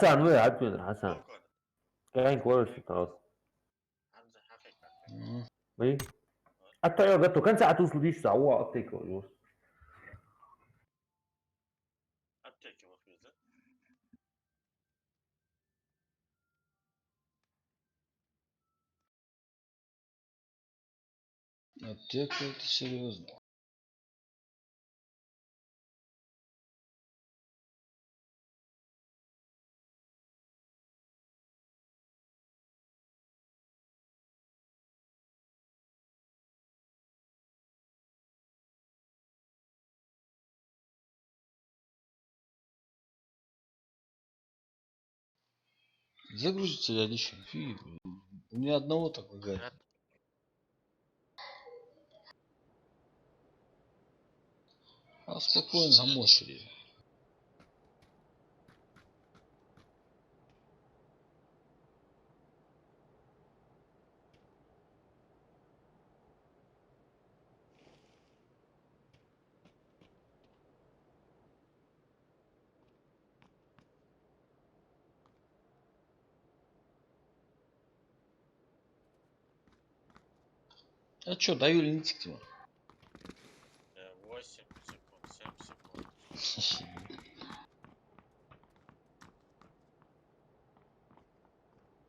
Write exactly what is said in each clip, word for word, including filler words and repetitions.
Хьасан, вай, Ӏабдулла, Хьасан. Кайн короче, пожалуйста. Мгм. Вай? Атта, я готов. Конца атус лудиш, за, о, аптека, ё. Аптека, вот, да? Аптека — это серьёзно. Загрузится, я лично. Фи, у меня одного так лагает. А спокойно, а может ли? А чё, даю ли нитик тима? Э, восемь секунд, семь секунд.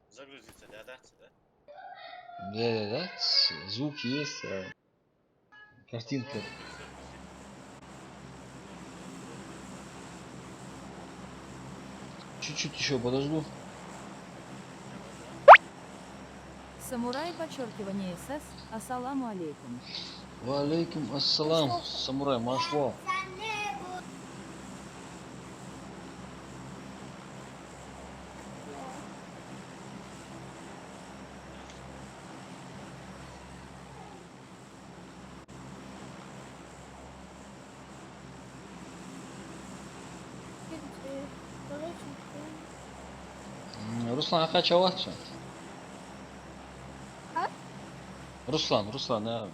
Загрузиться, да, да, да? Да, да, да. Звук есть, а картинка. Чуть-чуть ещё подожду. Самурай, подчёркивание, эс эс, ассаламу алейкум. Ва алейкум ассалам, Самурай, марш вал. М, Руслан, а качал вац? А? Руслан, Руслан, а. М.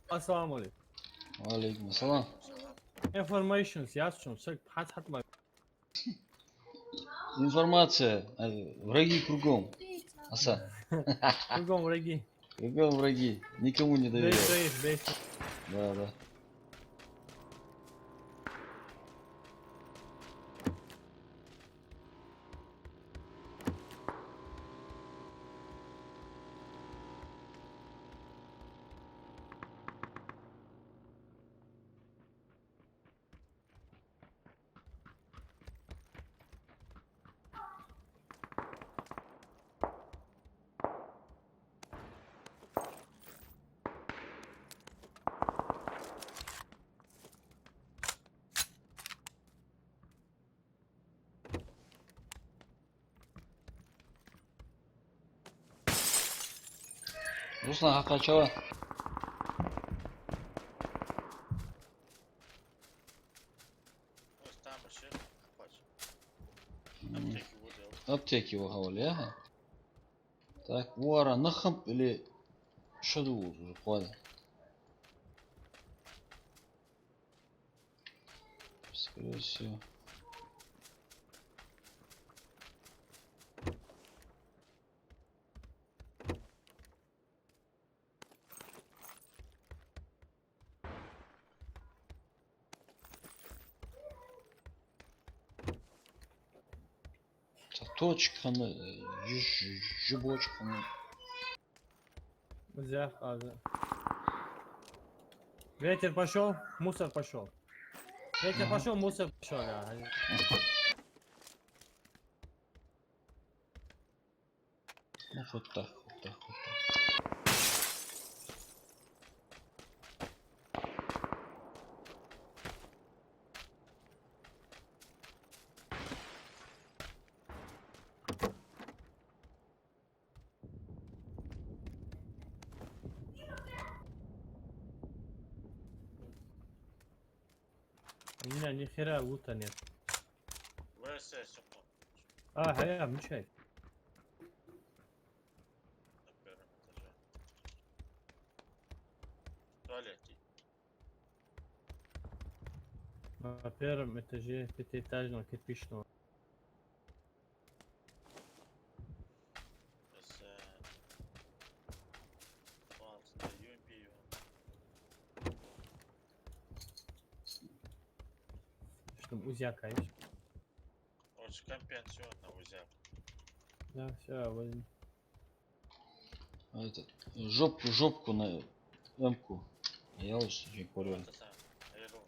Ассаламу алейкум. Ва алейкум ассалам. Information, яс чун, саг, хат, хат ма. Информация, э, враги кругом. Аса. Кругом враги. Кругом враги. Никому не доверяй. Без своих, без своих. Да, да. Руслан, хьакхачава. М. Аптеке ваха вале, аха. Так, вара нах хиннаб или шо да уже, хвала? Скорее всего. Цхьа точка хиннай, э, жи-, жи-, жи бочка хиннай. Зяхь хаза. Ветер пошёл, мусор пошёл. Ветер Ага. пошёл, мусор пошёл, да. Ну, вот так, вот так, вот так. У меня ни хера лута нет. Вася, сука. А, хая, мешай. На первом этаже. В туалете. На первом этаже пятиэтажного кирпичного. Сейчас, э, вон, стою, пью. Что там, узяка есть? Очень компенсион на узяк. Да, всё, возьми. А этот, жопку, жопку на эмку. Я уж не понял. Это самое, я думал.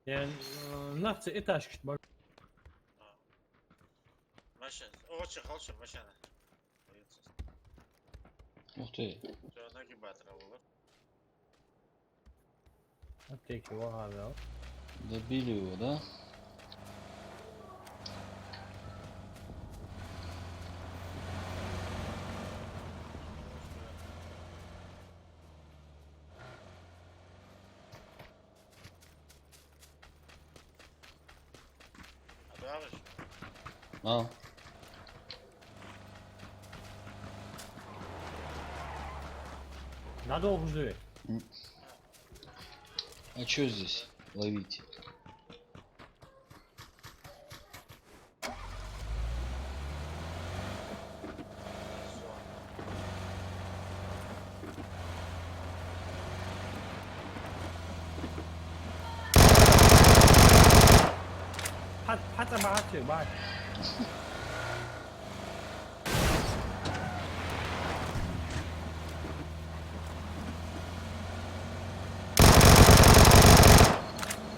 Я, э, нах цу этажкашта бар. А. Машина. Очень хорошая машина. Ух ты. Всё, нагибатор алалар. Аптеке ваха ваьв. Добили его, да? А. Надолго ждёт? М. А чё здесь ловить? Хьа-, хьа цӀа бахьа, бахьа.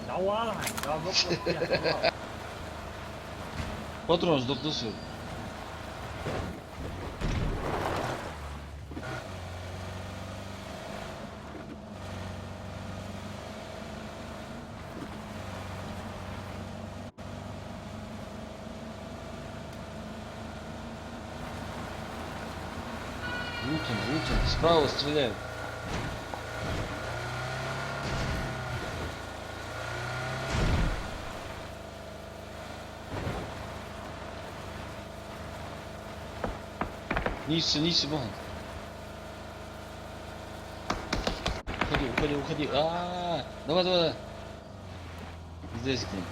Давай, давай, давай. Патрон сдох, да, всё? Лутон, лутон, справа стреляют. Низ, низ, бахан. Уходи, уходи, уходи. А, давай, давай, давай. Здесь где-нибудь.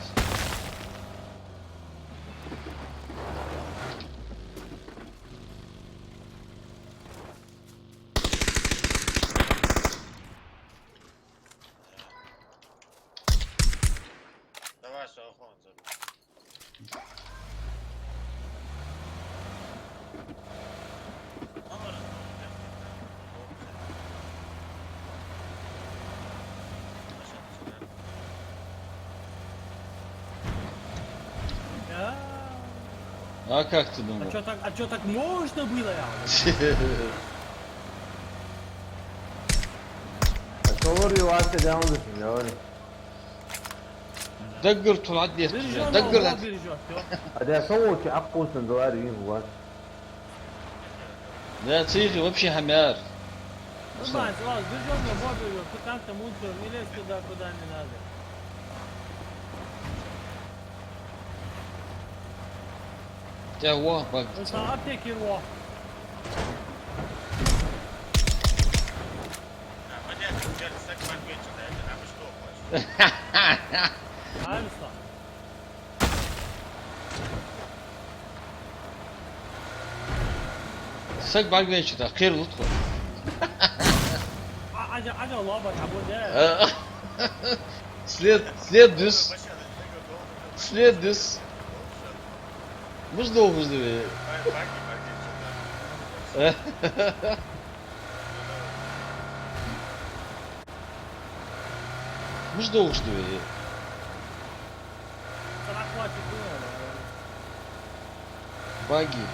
Давай, всё, уходим. А как ты думал? А чё так, а чё так можно было, я? А что вор его отсюда, он говорит? Даггара тӀа хьаддехкаш, бережёт, даггара. Бережёт, всё. А да, со волча аккусан доллар вин вот. Да, цу юхе вообще хӀама яр. Ну, Руслан. Бать, у вас дыржёт, но бобежёт, ты там-то мунчёт, не лезь туда, куда не надо. Тя во, бак. Руслан, аптеки во. Ай, Руслан. Саг бӀаргавайча тӀа кхера лу тхо. А, Ӏажа, Ӏажа, лоба, хьабо де. А, след, след дус. След дус. Муж долгуш да ве. Муж долгуш да ве. Багги.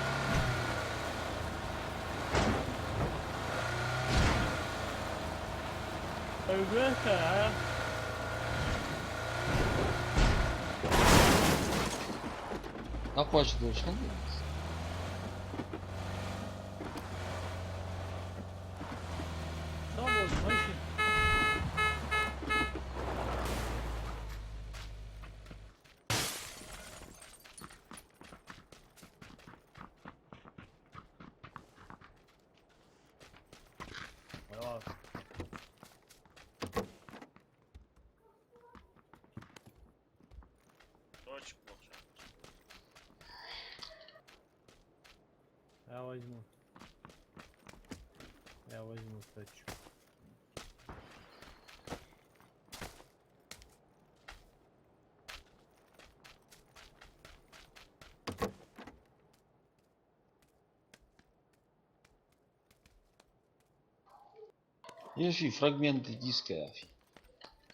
Нахуй долгуш хӀама. Точка плохо. Я возьму. Я возьму точку. Иши фрагменты диска, афи.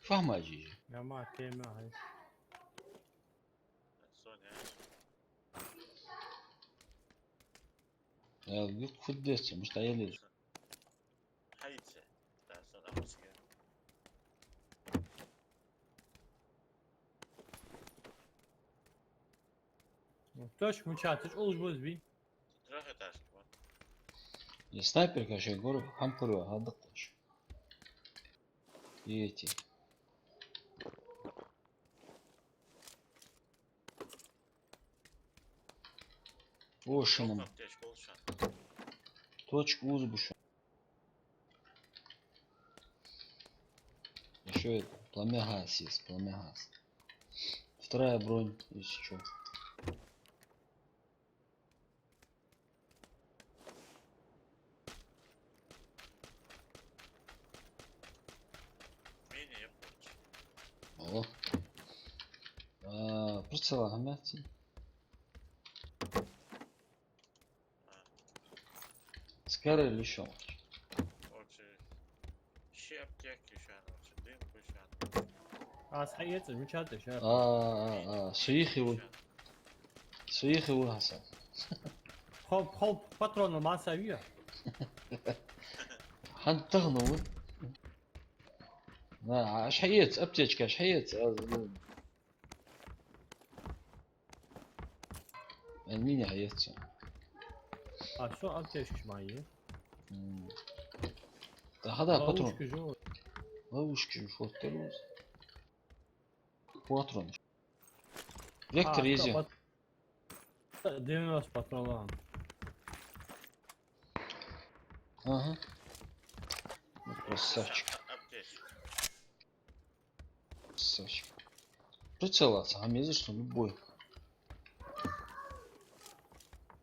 Фахмаджи же. Я ма, тема, ай. Э, юк худдес, муш таяле. Хайце. Да, сон ахуске. Ну, точка муча, ты ж улж бузби. Трёхэтажка, вот. Я снайперка ещё гору, хам курва, хаддак точно. И эти. О, шо нама. Аптечка лучше. Точка уз буша. Ещё это, пламя газ есть, пламя газ. Вторая бронь, если чё. О. А, прицела хӀама яц. Скорее лишён. Вообще, ши аптеки шан, вообще, дым бушан. А, схаеци, мучата шар. А, а, а, су йихи ву. Су йихи ву, Хасан. Хоп, хоп, патроны масса вия. Хьан тахну ву. На, а, шхьаец, аптечка, шхьаец, а, ну. Эн мини хьаец. А, всё, аптечка моя. М. Да, хада, патрон. Ловушка же. Ловушка же, вот ты луз. Патрон. Вектор А, есть. Всё, пат-, девяносто патронов. Ага. Ну, красавчик. Аптечка. Красавчик. Прицел, а, сам ездишь, что любой.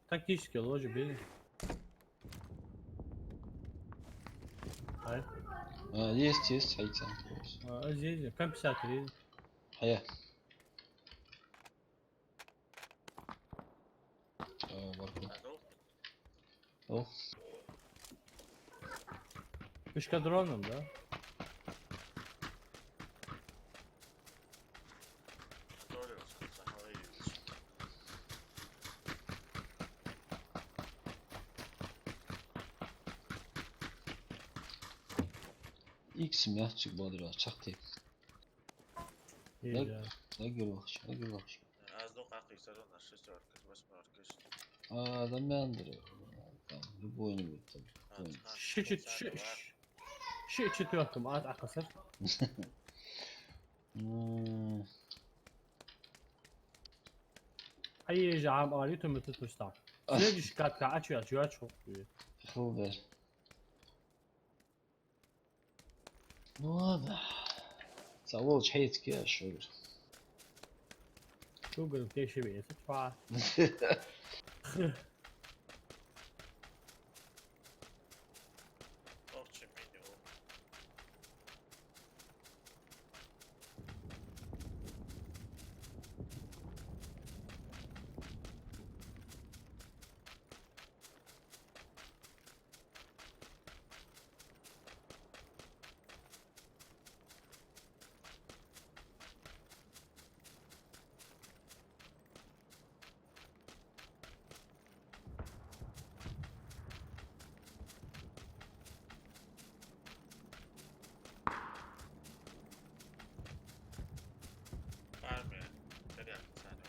Тактический ложе бери. Ай. А, есть, есть, айца. А, здесь, К пятьдесят три. А я. Э, баркал. О. Пешкадроном, да? Икс мягчик бодрил, чахти. Эгер вахча, эгер вахча. Аз дукха кхийсар, у нас шестёрка, восьмёрка. А, да мендри. там, любой-нибудь там, какой-нибудь. Ши чет-, ши, ши, ши четвёрка ма аз акхасар. М. Ай, я же ам али, то мы тут устал. Следующий катка, а чё, а чё, а чё? Хубер. Ну ладно. Цхьа волча хьецке а шугар. Шугар теши ве, это тва. Ох, чё, видео. Армия. Порядок, сами.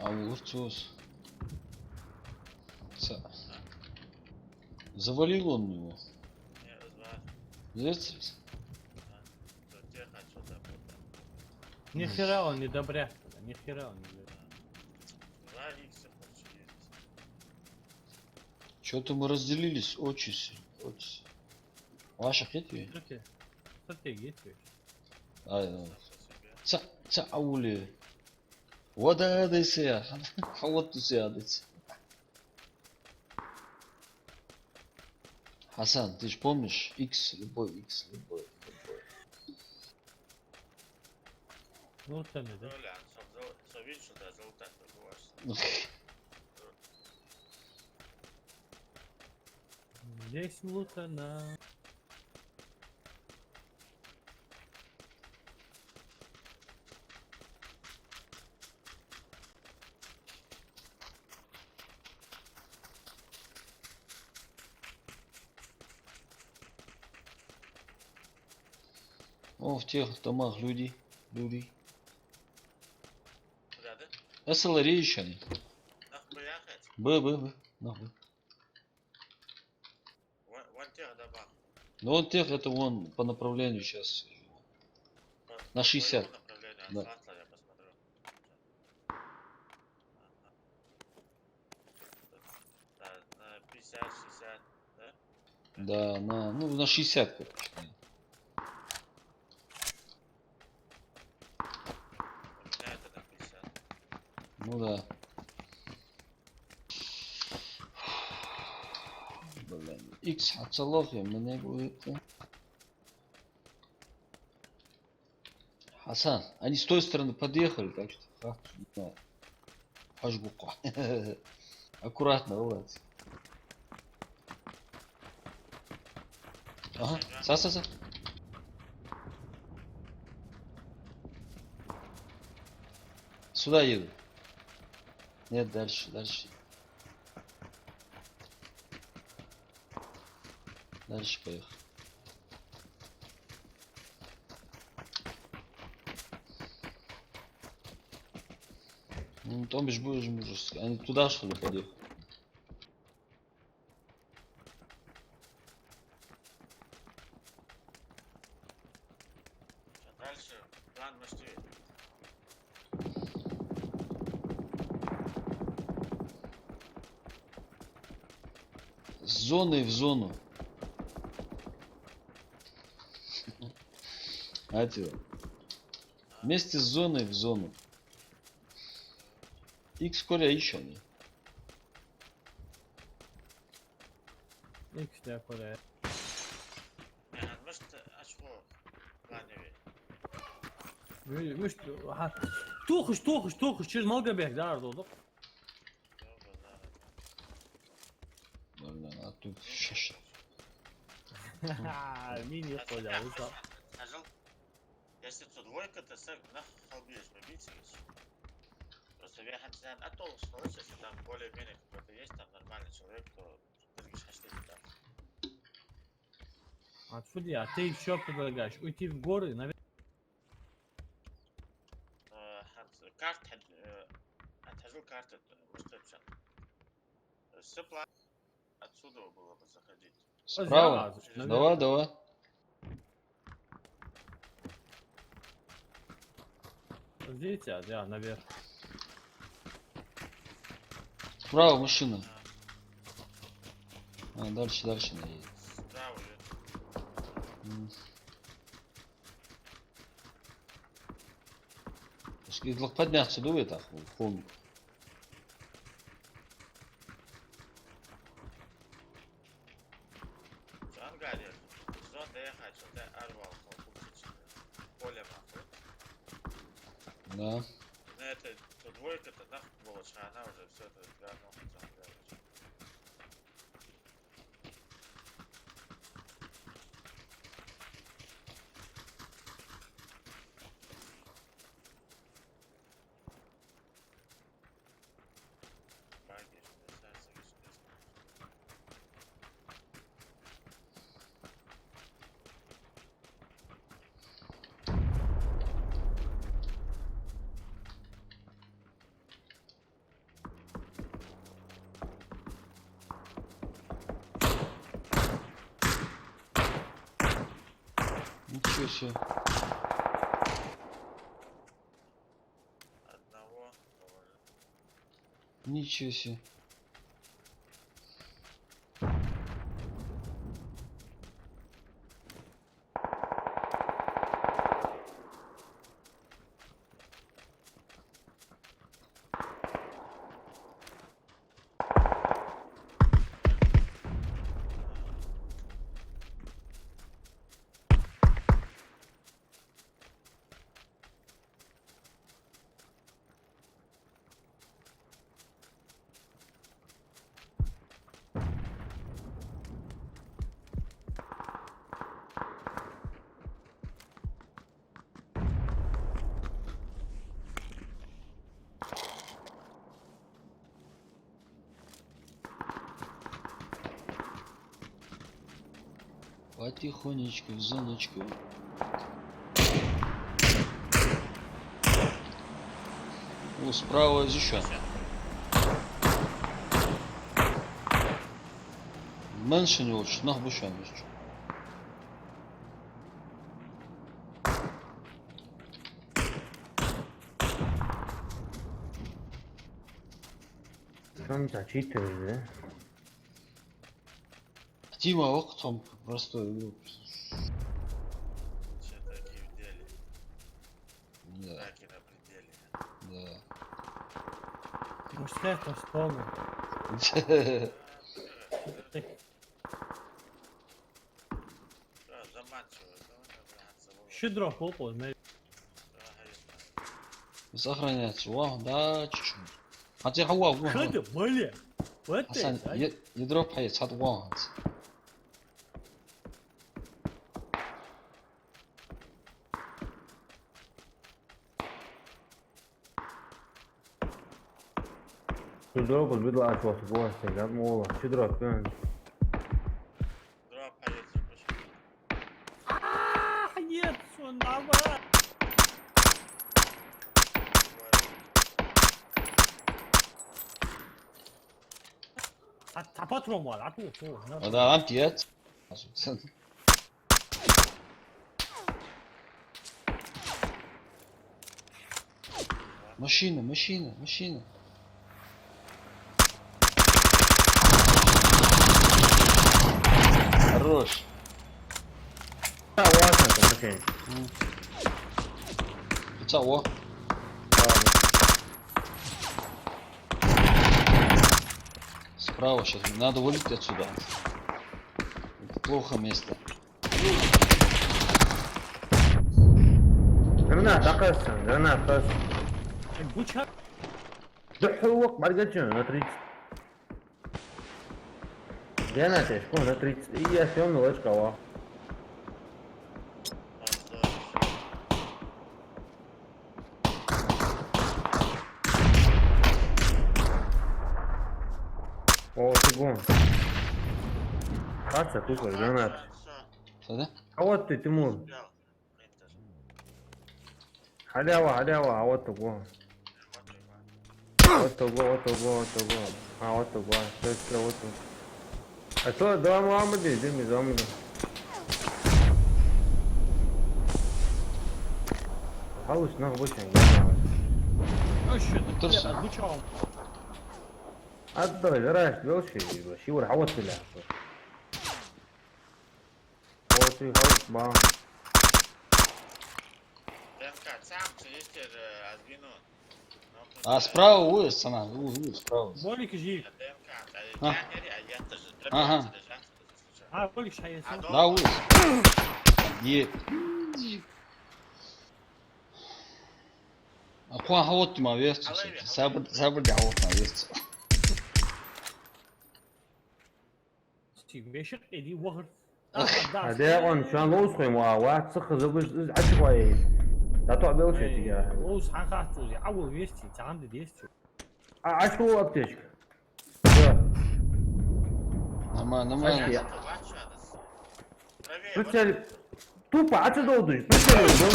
А вот цус. Ца-, завалил он его. Не, размах. Зерцес? Да. Что, те хочу там, вот там. Ни хера он не добряк, ни хера он не добряк. Два икса хочешь есть. Чё-то мы разделились очень сильно, очень сильно. Ваша хет ве? Стратег-, стратегия есть ве? Ай, ну. Ца-, ца аули. Вода десе, а вот ты ся десе. Хасан, ты ж помнишь? Икс, любой икс, любой, любой. Ну, там, да? Ну, ля, чтоб зол-, чтоб видишь, да, золотая торговая. Здесь лутана. О, в тех домах люди, люди. Куда, да? Эсэлэри ишани. Нах бы яхать? Бы, бы, бы. Нах бы. Вон, вон тех домах. Ну, вон тех, это вон по направлению сейчас. По На шестьдесят. Твоему направлению, Да. Аслан, я посмотрю. Ага. Да, на пятьдесят, шестьдесят, да? Да, на, ну, на шестьдесят, короче. У меня это на пятьдесят. Ну да. Блин, икс хьацалох я, мне будет. Хасан, они с той стороны подъехали, так что, ха, не знаю. Хьажа гӀулакх. Аккуратно, вылазь. Ага, са, са, са. Сюда еду. Нет, дальше, дальше. Дальше поехали. Ну, там бишь будешь, можешь. Они туда, что ли, подъехали? Дальше план мечты. С зоны в зону. А чё? Вместе с зоной в зону. Икс коря ишани. Икс коря. Мишта, ачхо, ладно. Мишта, ха. Тохаш, тохаш, тохаш, чура мел гӀа бехк дар долда. Нормально, а тут шаш. Мини хозяин, усал. Хьажал. Если цу двойка, то саг нах халбиеш ма бийцигаш. Просто вехьан цен атолуш хилча, если там более-менее какой-то есть, там нормальный человек, то дерг хьаштег там. А что делать? А ты ещё предлагаешь уйти в горы, навер- Э, хьан-, карта хьан-, э, хьан хьажал карта, э, может, вообще. Всё пла-, отсюда было бы заходить. Справа? Давай, давай. Здесь, а, да, наверх. Справа машина. А, дальше, дальше она едет. Справа, э. М. Из лох подняться дует, а, ху-, ху-. Цу ангаре зона дӀаяхача, тӀа арвал хо, ху чича, поле ма ху. Да. На это, тут двойка-то нах была, она уже всё это свернула, цу ангаре. Ничего себе. Одного положил. Ничего себе. Потихонечку, в зоночку. О, справа ещё. Меньше не лучше, нах бушан ещё. Там-то читер, да? Дима, вакъ там простой игру. Всё-таки в деле. Да. Так и на пределе. Да. Может, это что ли? Щедро хлопал, знаешь. Сохраняется. Во, да, чуть-чуть. Хотя хава, во. Хада, бля. Вот Хасан, это, а? Е-, ядро пхьай, цхьа вон. Цу догӀа бидла ач вахта бохьаш, гад ма вола, чу дроп бен. Дроп хьаэца, пошли. А, нет, сон, давай. А, та патрон вар, а ту, ту, на. А да, ам тиет. Машина, машина, машина. Хорош. А, ладно, там такая. М. Хотя, о. Ладно. Справа щас. Надо валить отсюда. Это плохо место. Гранат, акъаса, гранат, акъаса. Гуча. Духу вакъ, маргача, на тридцать. Гранат, я шкон на тридцать. И я съёмный лачка, ва. О, ты гон. Хаца, тупо, гранат. Всё, да? А вот ты, Тимур. Халява, халява, а вот ты гон. Ото го, ото го, ото го. А, ото го. Сестра, ото. А то дома амади, дими замади. Халус нах бочан. Турса. Отдой, гараж, велши, шивар хаватила. Ото халус ба. Д Н К, сам, сестер, азгину. А справа вуй, сана, вуй, вуй, справа. Болик жив. А. Ага. А, Болик шайса. Да, вуй. Е. А кхоана хьаотта ма вест, сабар, сабар де хьаотта ма вест. Стив, вешак, иди вахар. Ах, да, а декъон, шоана ловз хой ма, ва, цхьа забуж, из ачхой. Да то бел чё тига. Ловз хьан хац узи, а вол вести, цхьан де дести. А, ачхо аптечка. Всё. Нормально, нормально. Ачхо я. Прицел. Тупо ачхо долдуш, прицел, да?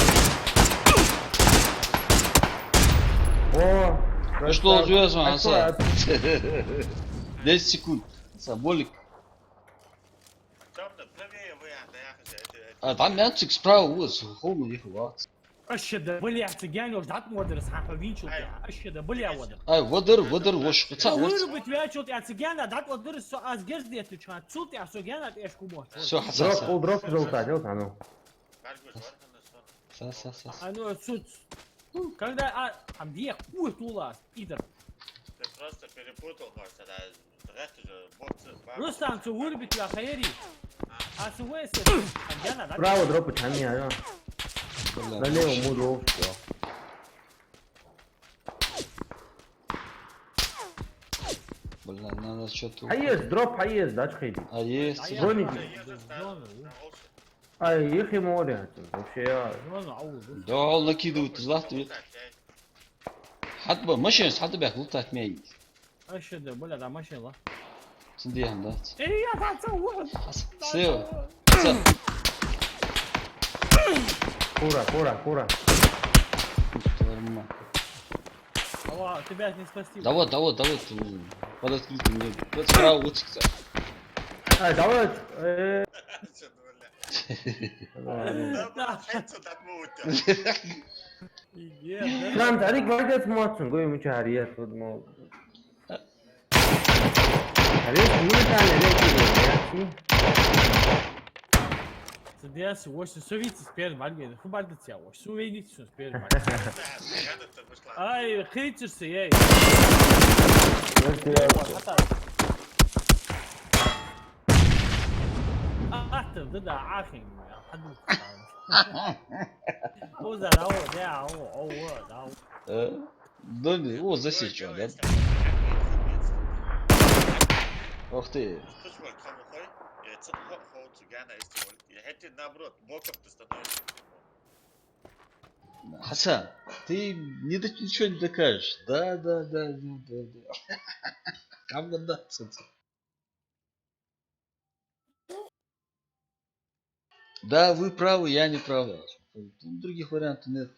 О, ну что, красавчик. Звёздно, ачхо, аса. Десять секунд. Аса, Болик. Там-то правее вы, а, да, я хозяин, это, это. А там мячик справа, вот, холодно ехал, а. Аша да, бля, циган уж дат модер с хапа винчил. Ай, я, аша да, бля, вода. Ай, водар, водар, вош, ца, вот. Вырубить вячил, я циган, а дат модер, со, аз герз дет, ты чё, цут, я со гена, ты эшку мочь. Всё, хаса, дроп, хаса. Дроп желтый, дел, а ну. Са, са, са, са. А ну, цут. Когда, а, там где, хуй тулас, пидор. Ты просто перепутал, может, тогда. Рустам, цу вырубить я хайри. А цу вейсе. Справа дропать хьа ма яй. Налево муду, всё. Блин, надо что-то. А есть, дроп, а есть, да, чхейди. А есть. Зони. Ай, их ему вариант. Вообще, я. Да, он накидывает, злат. Хьатба, машина, хьатба, лутать ма яй. Аша да, бля, да, машина ла. Цун дехьа дац. Эй, я дац, вот. Слева. Ца. Кура, кура, кура. Твою мать. Ава, тебя не спасти. Давай, давай, давай, ты под открытым небом. Вот справа, вот сюда. Ай, давай, э. Ладно. Да, да. Шан, тарик вайгас моцун, гой муча харият, вот, мол. Рез, мин тане, рез, рез. Садяс, ваш, совитис первый маргин, хубардатся, ваш, суведитис первый маргин. Ай, хейтерсы, ей. Ах ты, да, да, ахин, хадук. О, здорово, да, о, о, о, да. Э? Доми, о, засечён, да? Ух ты. Хасан, ты не д-, ничего не докажешь. Да, да, да, да, да, да. Кам да, да, да. Да, вы правы, я не права. Тут других вариантов нет.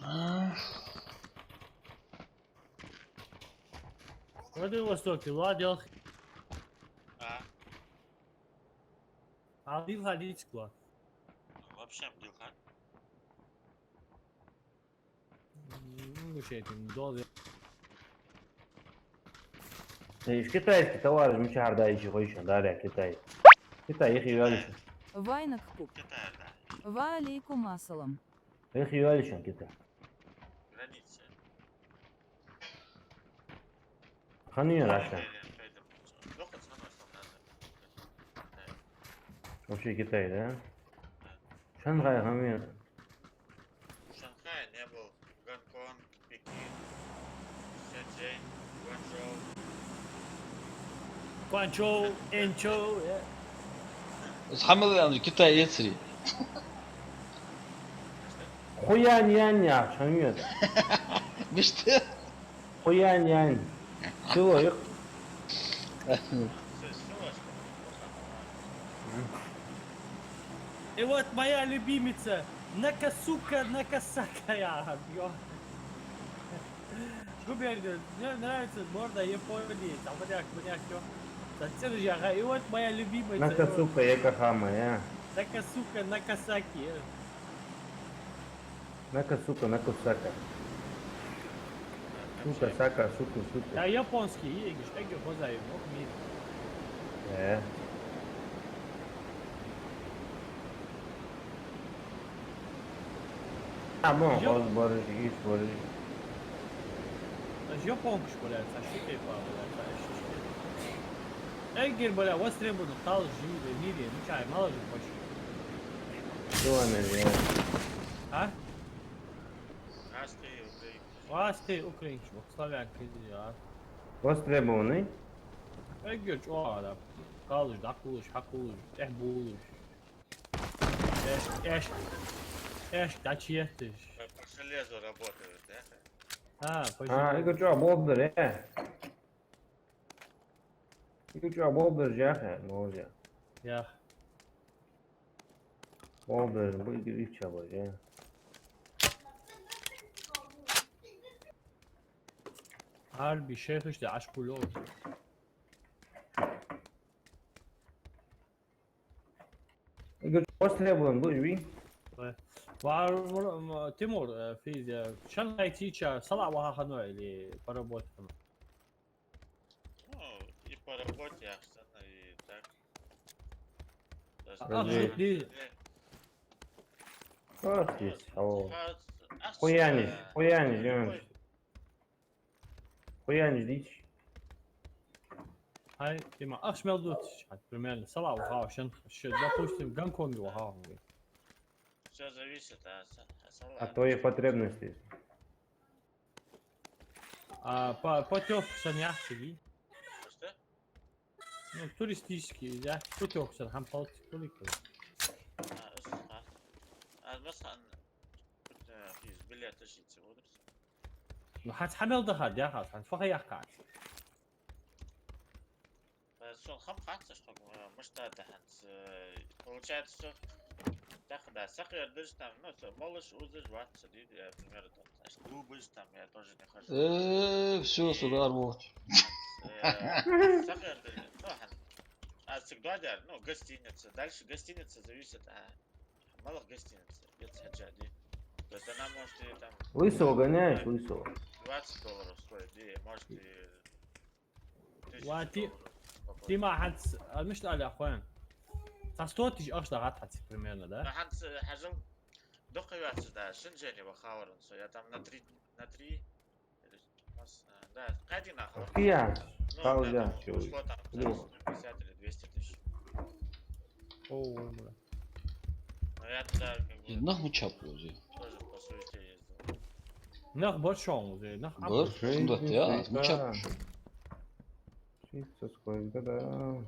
А. Владивосток, Владивосток. А? А, Дилха, Дилха. Вообще, Дилха. М, ну, вообще, это не долго. Ишта китайский товар, мичахьара да иши хойша, да, да, Китай. Китай, их юалиша. Вайнак куп. Китай, да. Ва алейкум ассалам. Их юалиша, Китай. Граница. Ханин раша. Вообще Китай, да? Шанхай ханин. Шанхай не был. Гонконг, Пекин, Шэньчжэнь, Гуанчжоу. Гуанчжоу, Энчжоу, э. Из хьа мел аьнна Китай эцарий? Хуян-ян яхаш хӀама я. Мишта? Хуян-ян. Село я-кх. И вот моя любимица, Накасука, Накасака, я, ё. Губернатор, мне нравится морда Японии. Там моряк, моряк, чё? Там циржаха. И вот моя любимая. Накасука, Якохама, я. Накасука, Накасаки, э. Накасука, Накасака. Сука, сака, сука, сука. Да, японский, и, и, и, хозяин, ох, мир. Э. А, мо, Жо- хоз бараш, ийс бараш. Жопонкаш, блядь, са ши кепа, блядь, са ши ши. Эггара, блядь, востребованный кхалаш жи, мире, мичай, мала жи почти. Чего она, блядь? А? Аскы, украинцы. Аскы, украинцы, вот славянки, а. Востребованный? Эггара чӀоагӀа, да. Кхалаш, дӀакхувлаш, хьакхувлаш, тӀехбувлаш. Эш, эш, эш, дӀачуетташ. По железу работают, да? А, по А, железу. Эггара чӀоагӀа болх бер, э? Эггара чӀоагӀа болх бер яхь, э, молодец. Ях. Болх бер, бу эггара ичча болх, э? Арби шейхаш да Ашкулёв. Эггара востребован ба уж, вий? Ва-, ва-, м, Тимур, э, физя, Шанхай чича салаӀа ваха хиннав или по работе хиннав? Ну, и по работе, ахсана, и так. Даже А, ах, Подожди. жи-, ди- Ах, есть, ау. Ах, Хуяниш, э, хуяниш, любой. Хуяниш дича. Хьай, Тима, ахча мел дувц, хьай, примерно, салаӀа ваха шен, ш-, допустим, Гонконге ваха хьо. Всё зависит, а, са-, а салаӀа. От твоих потребностей. А, по, путёвка санна яхь цига? Что? Ну, туристический, да, путёвка санна, хӀама палц кулик. А, из ха. А, масхан, э, из билет иши цига. Ну, хьаца хьа мел даха, дяха, хьаца фаха яхка. Э, сона хам хац, что, э, мишта да хӀанз, э, получается, что тӀаккха да, сакъердаш там, ну, со молаш, узаш, вац, со ди, э, примерно, там, знаешь, клубаш там, я тоже не хожу. Э, всё, сюда рвёт. Э, сакъердаш, ну, хӀанз. А цига доадар, ну, гостиница. Дальше гостиница зависит, а, малых гостиница, где ты сидишь, ди. То есть она может и там Лысого гоняешь, лысого. двадцать долларов стоит, ди, может и Ва, Ти-, Тима, хӀанз, а, мишта аьле, ахван? Цхьа сто тысяч ахча дахад хьаца примерно, да? Ну, хӀанз, э, хьажал, дукха вац, да, шин жени ваха варан со, я там на три, на три, или мас-, э, да, кхаь дийнахьа. Кхы я? Ну, Хьал да, я, там чё ушло там, вы? Сто пятьдесят или двести тысяч. О, ой, мра. Ну, я туда, как бы, Е, нах мичаб уже? тоже по суете ездил. Нах бар шоана уже, нах Бар, аб-, шоана да, я, шоана мичаб шо. Шийтта сколько, да.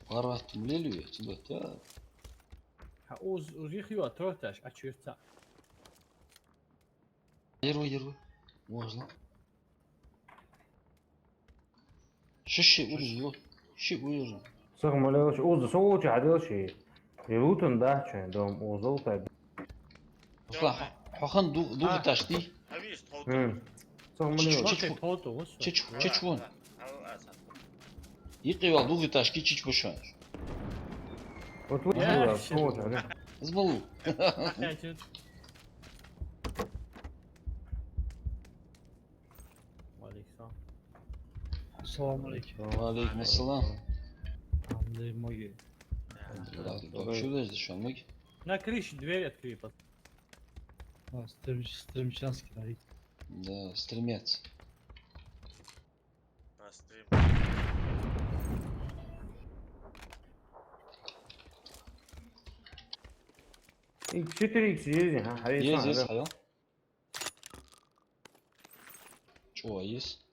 Парат млели, цудат, я. Хьа уз, уз их ю, а торташ, а чирца. Ерва, ерва. Можно. Ши, ши, уйру, ши, уйру. Сах малевш, уза, со волча хьаделши. Е лутан да, чай, дом, уза, лутай. Хьо хан ду-, дугӀиташ ди? Хм. Сах малевш. Чич, чич, чич вон. Икъи вал дугӀиташ ки чич бушан. Вот лучше. Я, да, ши. Вот, да. Збалу. Ахачу. Ва алейкум салам. Салам алейкум. Ва алейкум ассалам. Андрей Моги. Алхамдулиллах, Добрый. Чё здесь, что, Моги? На крыше дверь открыли, пацан. А, стрем-, стремчанский, да, вид. Да, стремец. По стрим. И четыре икс есть, а? Есть, есть, алло. Чё, есть?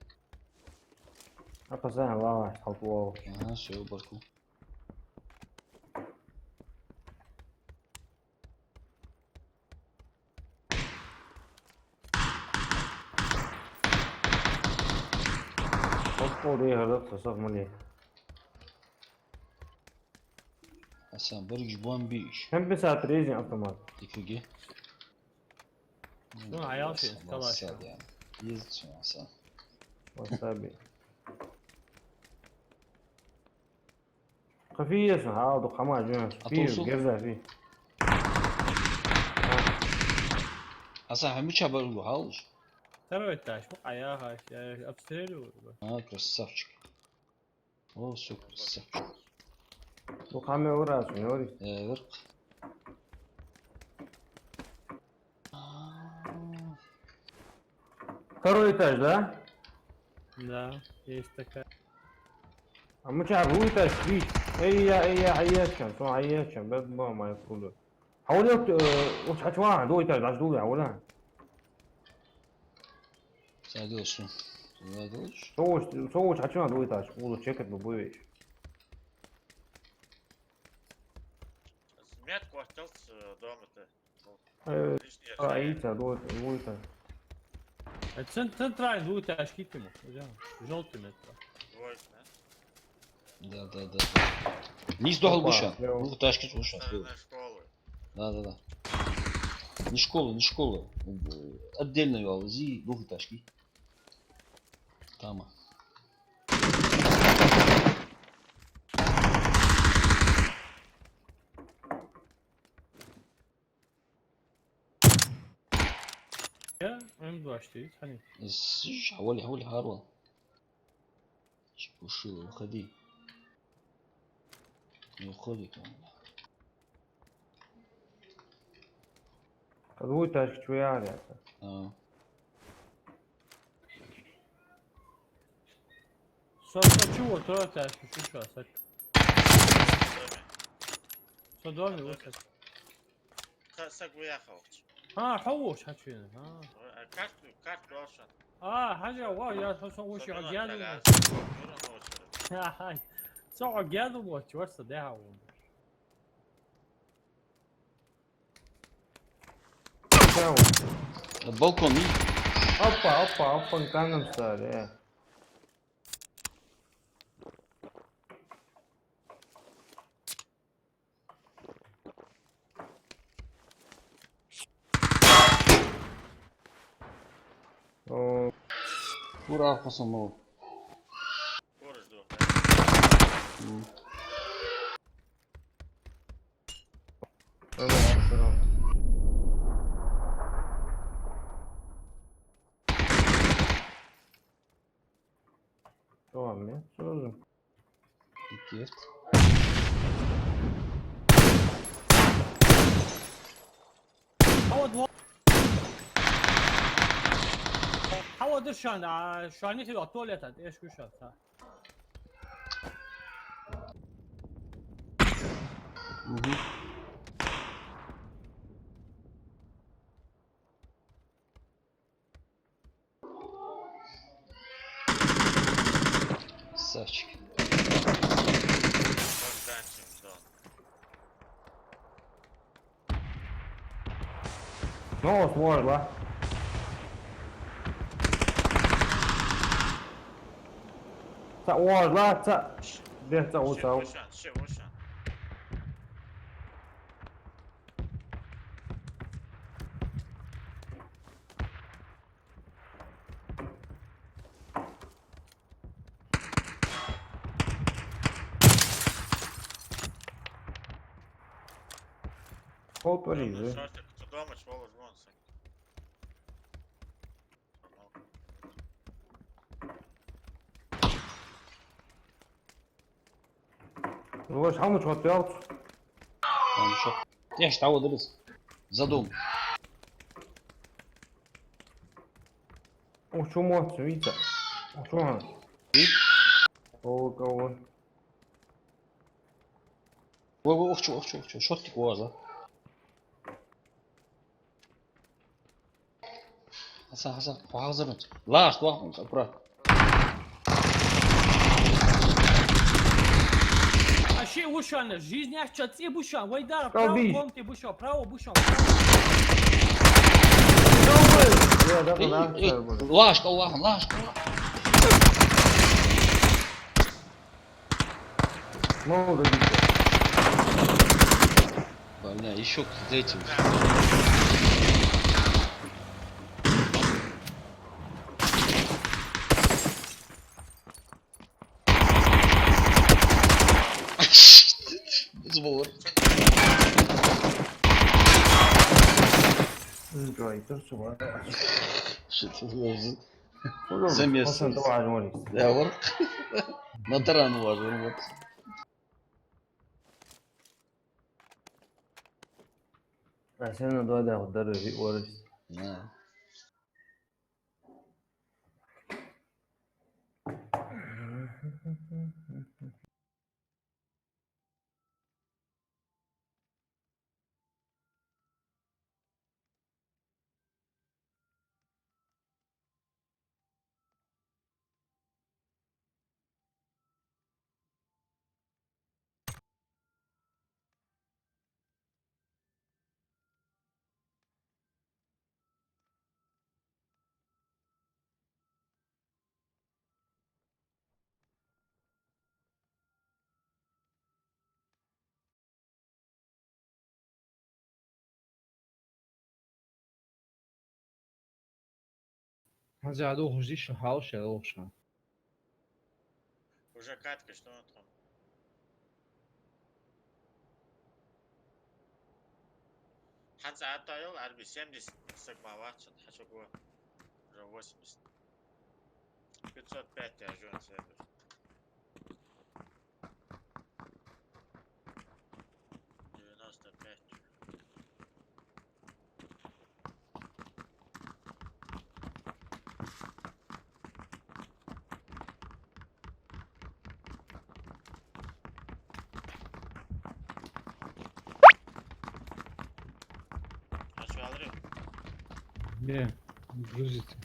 А, пацан, лава, стал плохо. Ага, всё, барку. О, дехар да, тха сах мане. Асан, баргаш бомбиш. Хьан бисат резин автомат? Тикуге. Ну, а я вообще калаш. Езцу асан. Васаби. Кафе есть, а, вот хама, жена, а пиво, то что? Герза, пи. Асан, хьан мича баргу халуш? Второй этаж, ну, а я, я, я обстреливаю. А, красавчик. О, супер, супер. Ну, хаме ураз, не вари. Э, верк. Второй этаж, да? Да, есть такая. А мы чё, второй этаж, видишь? Эй, я, эй, я, а я чем? Что, а я чем? Бед мама, я куда? Хьавола, э, уж хьачувахьа, дуй тара, дӀа дулле, хьавола. Садилла су. Садилла. Со уж, со уж хьачувахьа, дуй тара, улу чекат бу буй веш. Смет квартал с, э, дома-то. Э, лишний а, ица, дуй, дуй тара. Э, цен-, центральный дуй тара, ашкитиму. Жёлтый метро. Двоечный. Да, да, да, да. Низ дохал гуша. Двухэтажки гуша. Стороны школы. Да, да, да. Не школа, не школа. Отдельно йоал, зи двухэтажки. Тама. Я, М два четыре, хани. Сиш, хьавола, хьавола, хьарвал. Чпушила, выходи. Не выходит он. Двухэтажка чуя, ребята. А. Со, со чего, трёхэтажка, чё, чё, со? Со доме, вот так. Ха, саг вяхал. А, хьо вуш хьачуена, а. А, карт, карт доша. А, хьажа, ва, я со, со вуш, я гяду. Ай, со гяду, вот, чё, со дехал. Балкон. Опа, опа, опа, Gangnam Style, э. О, кура аркъасан мол. М. Давай, давай. Tamam ya, sorarım. Git. Хьавола дво-, хьавола дир шоана, а, шоана хила туалета, эш гуша, ца. Мгм. Сачки. Ну, сможешь, да? Ца, о, да, ца. Де, ца, о, ца. Ши, вышан, ши, вышан. Хол пари, да? Шортик, цудомач, волос, вон, сак. Ваш хьамуч хатта ялц. Хьамуч. Теш, того дырыс. Задум. Ох, чё мотт, видите? Ох, чё она? Вид? Кого, кого? Во, во, ох, чё, ох, чё, ох, чё. Шортик ваза. Хьасан, Хьасан, хьо хьалзармац. Лаш, лаш, аккуратно. А ши вушана, жизнь аш ча ци бушан, вай дара, право, комнате бушан, право бушан, право. Э, э, лаш, кал лахан, лаш, кал лахан. Ну, да, да. Бля, ещё кто-то этим. Сбор. М, джой, тур су бар. Что ты говоришь? Уже За место. Пацан, давай, Жорик. Я вор. На таран важен, вот. А сен на два да удар и орис. Да. ХӀанз а дохуш дийша хьалаш я дохуш хьан. Уже катка, что он там? ХӀанз а таял, арби семьдесят саг ма вац, хьачуго. Уже восемьдесят. Пятьсот пять я жон сервер. Девяносто пять. А чё, Андрей? Не, грузится.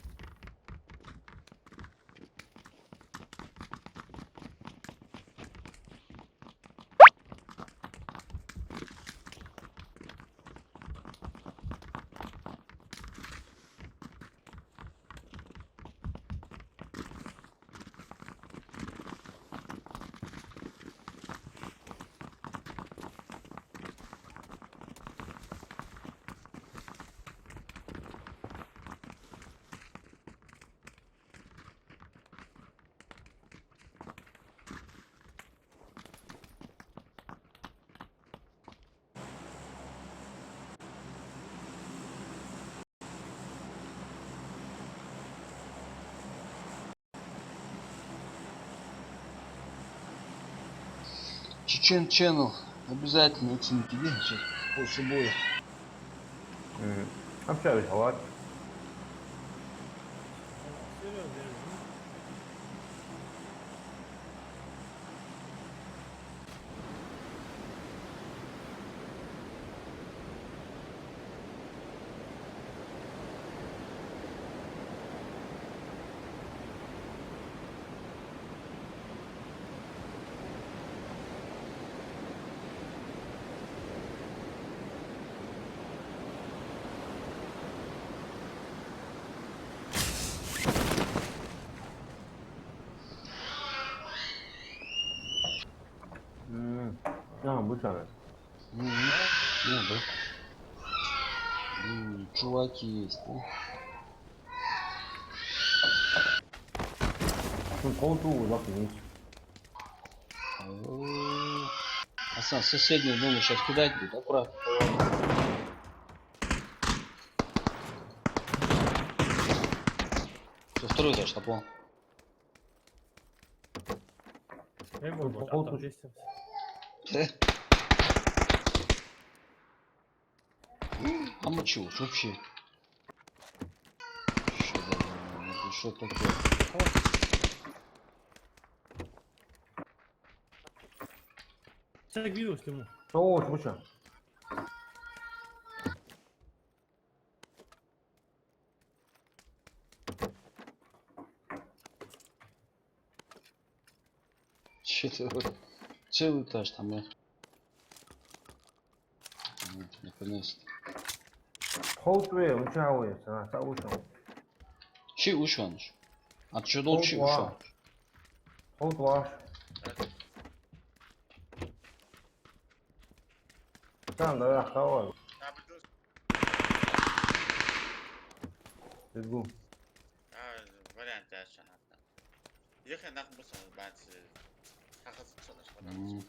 Чечен Channel. Обязательно оцените, где сейчас после боя. М, общаюсь, вот. М, а, быстренько. Мгм. Ну да. М, чуваки есть, да? Тут колоту лапнуть. О. А сам соседний, думаю, сейчас кидать будет, аккуратно. Всё, второй этаж, топо. Я его вот так. Э? А мы чё, вообще? Что за, что такое? Саг видео сниму. О, слушай. Чё ты вот? Целый этаж там, я. Вот, наконец-то. Ховтве, ну чё, а, та ушёл. Чи ушёнаш? А чё долчи ушёнаш? Ховтваш. Там, да, да, хавал. Бегу. А, вариант яц шоана хӀанз. Яхе нах ба сона бац, хьахаза сона шоана. Мм.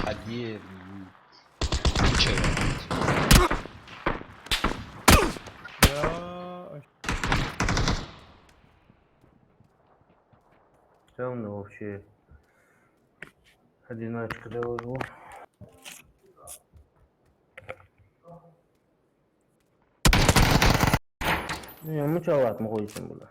Один. Ничего. Да. Всё равно вообще одиначка довольно. Не, мучалат, мы ходим, бля.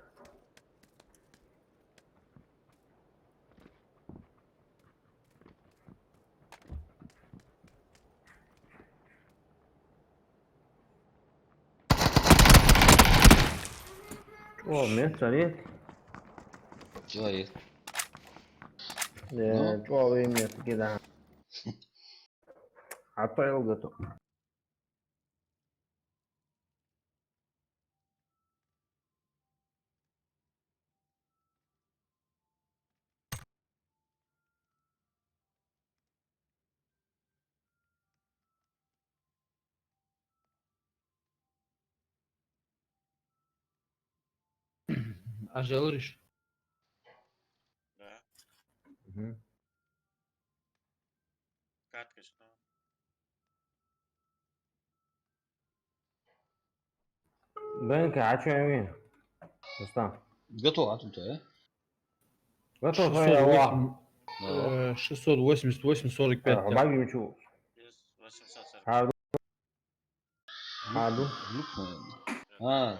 О, место нет. Человек. Да, ну. Чё вы мне такие, да? А то я готов. Ажалриш? Да. Мгм. Карточка. Бенка, а чё именно? Рустам. Готов, а тут, э? Готов, шестьсот восемь, твоя, Аллах. Да. Э, шестьсот восемьдесят восемь сорок пять, а, да. Баги мичу. Восемьсот сорок пять. Харду. Харду. Глюк, наверное. А.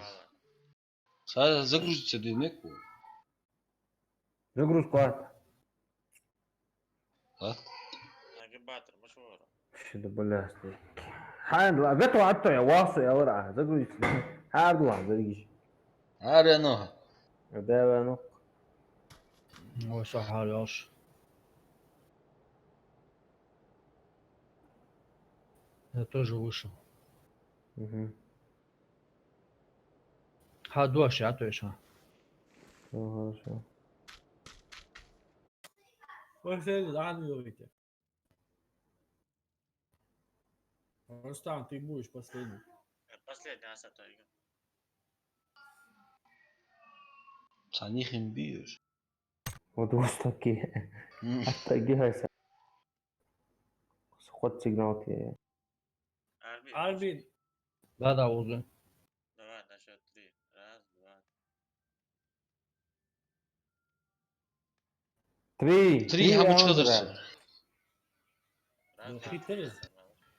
Са загрузиться дийнек бу. Загрузка. А? Нагибатор, мушвара. Ши да балясты. Хьан ла, готов, а то я васу, я лара, загрузиться. Хьарду ла, загрузись. Арено. Да, арено. Ой, са хьарёш. Я тоже вышел. Мгм. Хьа дош я, то есть, ха. Всё хорошо. Последний, да, не говорите. Рустам, ты будешь последний. Последний, а, сатайга. Цани хим биюш. Вот, вот такие. М. А такие, ха. Ход сигнал тебе. Арбин. Арбин. Да, да, уже. Давай, на счёт три. Раз, два. Три. Три, три, а мы чё дальше? Раз, два, три.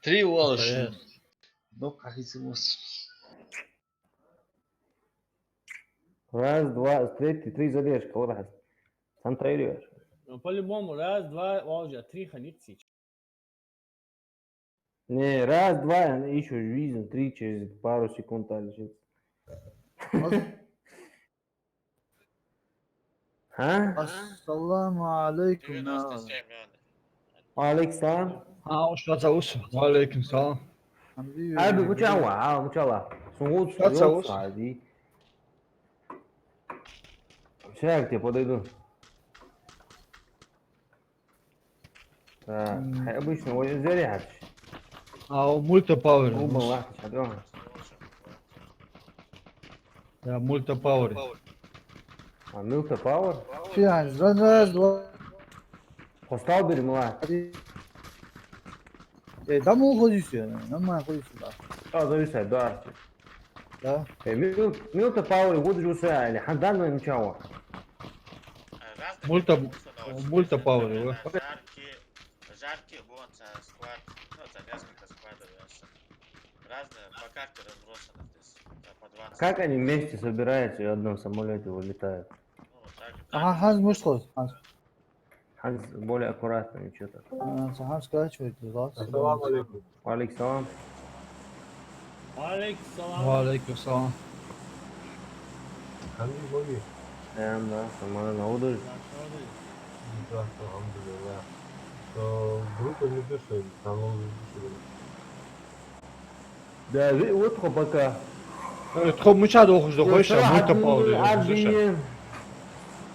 Три, Уолш. Ну, как и. Раз, два, третий, три задержка, вот так. Центрируешь. Ну, по-любому, раз, два, Уолш, три ханитсич. Не, раз, два, и ещё жизнь, три через пару секунд так же. А? Ассаламу алейкум, девяносто семь, да. Ва алейкум салам. А, уж цаус. Ва алейкум салам. Арби, мучала, а, мучала. Сун уц, цаус. Сейчас я к тебе подойду. Так, м, хай обычно, ой, зря. А, у Мульта Пауэр. Оба лахташ, а, дома. Да, Мульта Пауэр. А, Мульта Пауэр? Фиан, раз, раз, два. Хостал бери, мала. Э, там уходишь, нормально ходишь, да. А, зависает, да. Да. Э, Мил-, Мульта Пауэр, вот же уса, или Хандан, ну, ничего. Мульта, Мульта Пауэр, да. Жаркий, жаркий, вон, ца склад, ну, ца несколько складов, я щас. Разные, по карте разбросаны, то есть, э, по двадцать. Как они вместе собираются и в одном самолёте вылетают? Ну, вот так. Ага, хаз мушхоз, хаз. Ханс более аккуратно, ничего так. А, ца ханс скачивает, да? Ассаламу алейкум. Ва алейкум салам. Ва алейкум салам. Ва алейкум салам. Ханс боги. Эм, да, сама на удур. Да, что ты? Алхьамдулиллахь. Со группа не пишу, там он пишу. Да, ви-, вот тхо пока. Э, тхо мича дохаш да, хой ша, мультипауэре дохаш да ша.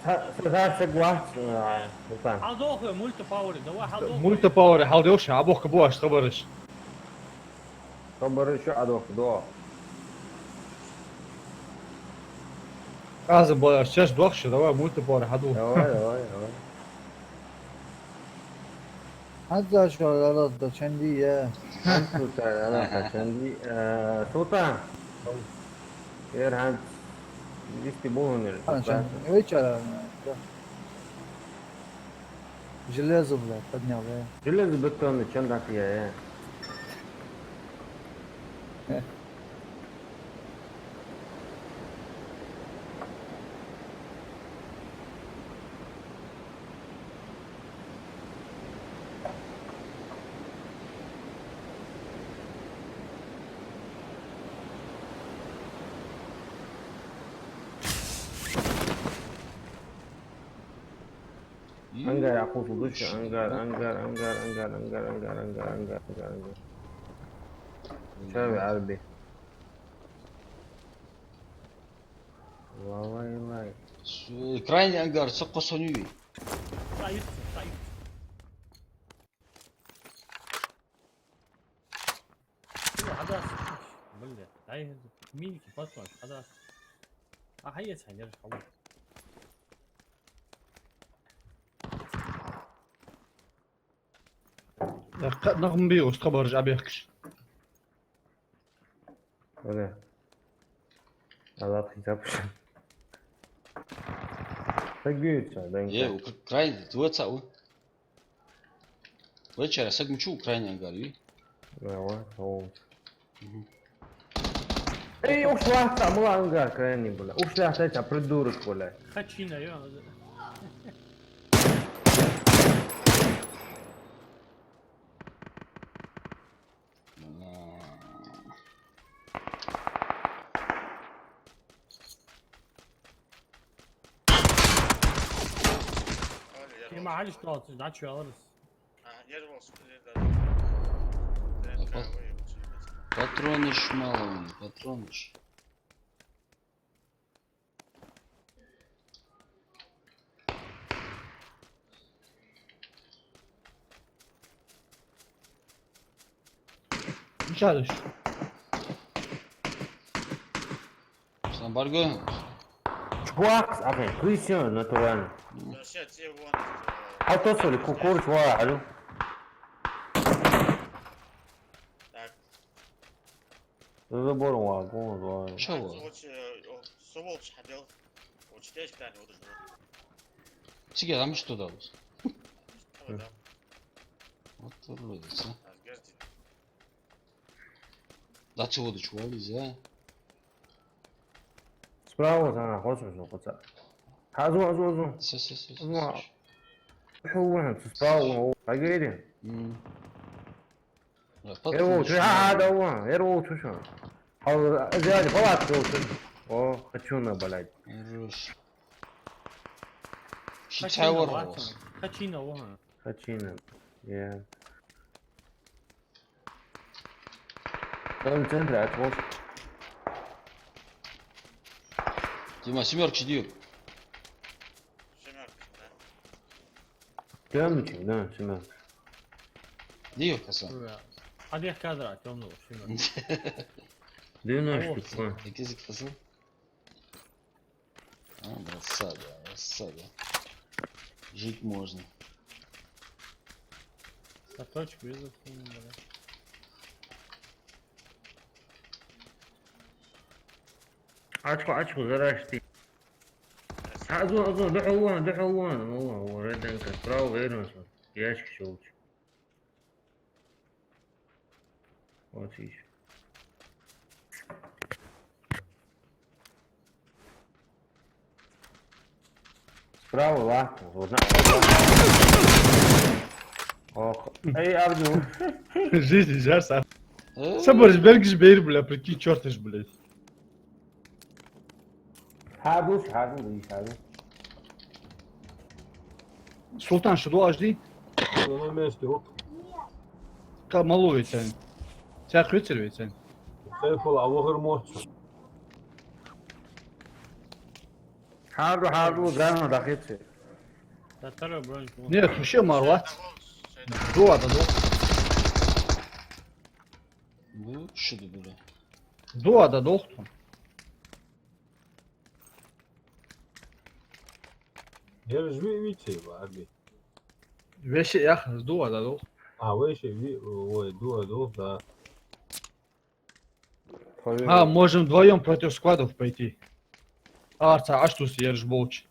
Са, са, са, са гвахт, а, вот так. Хьалдохе мультипауэре, давай, хьалдохе. Мультипауэре хьалдохаш, а бохка бу аш хабараш. Хабар шу Ӏадохка, до. Аз ба, чаш дохаш, давай, мультипауэре хьаду. Давай, давай, давай. Хьанз шу Аллах да чанди я. Хьанз шу Аллах да чанди, э, Султан. Ер хьанз вести болонер. А, чан, вечера, да. Железо, блядь, поднял, э. Железобетонный чан дакъа я, э. Ангар, акхуфу гуш, ангар, ангар, ангар. Чави Ӏарби. Валай, лай. С-, крайний ангар, са кхо сонуви. Стоит, стоит. Хьадас. Бля, дай миники патрон, хьадас. А хьаец хьанер хьал. Нах ма бий, уж тхабараш Ӏабехкаш. Оля. Аллах хизаб. Сагуьйтса, дан. Е, у крайний, твой цау. Вечера саг мучу крайний ангар, ви? Давай, о. Мгм. Эй, ушлахта, мула ангар крайний, бля. Ушлахта, это придурок, бля. Хачина, ё. Ма хьалаш тоцаш, дӀачу аларас. А, ер волс, ер да. Пат-, патронаш мала, патронаш. Мича деш? Сан барго? Чувак, ахи, куйсё натурально. Да, щас тебе вон, э, А то, что ли, кукуруч, ва, алло. Так. За забором, ва, гон, ва. Чего? Вот, э, о, сволочь ходил. Вот здесь, Таня, вот уже. Цига, а мы что дал? Что там? Вот уродец, а. А, сгорди. Да чего ты, чего нельзя? Справа, она, хочешь, ну, хотя. Азу, азу, азу. Всё, всё, всё, всё, Азу. Всё. Хьо вон, справа, о, а говори. М. Да, Эрву, подпрыгнешь, чу, а, да. Да, вон, эрву, чу, чу. Хьо, а, зяди, палатка, чу. О, хочу на, блядь. Хорош. Ши Хачина, цавар ватсана. Вас. Хачина, вон. Хачина, я. Там в центре, а, вот. Дима, семёрка сидит. Семёрка, да. Тёмничек, да, семёрка. Дима, каса. Да. А где кадра, тёмного, семёрка? Девяносто. О, пять. Какие заказы? А, рассада, рассада. Жить можно. Картошку везут, м, да. Ачхо, ачхо, зарашти. Азу, азу, духьал ван, духьал ван. О, о, реденка, справа, верно, ящик щёлч. Вот ещё. Справа, ва, вот на-, Ох, эй, Абдул. Жизнь, жарса. Э? Сабар, бергиш бер, бля, прикинь, чёрт ишь, блядь. Хьадуш, хьадуш, хьадуш. Султан, шу дуаш дий? Шу на месте, оп. Кхы малув вай цхьана? Цхьа хуьйцар вай цхьана? Сайфул, а вахар моццу. Хьарду, хьарду, зама дахице. Татара бронь. Нет, вообще мар вац. Дуа да долх. Бу, шу да бу да. Дуа да долх. Ераш ве вице ва, Арби? Веший яхар, дуа да долх. А, веший ви-, ой, дуа долх, да. А, можем вдвоём против сквадов пойти. Арца аш тус ераш болча.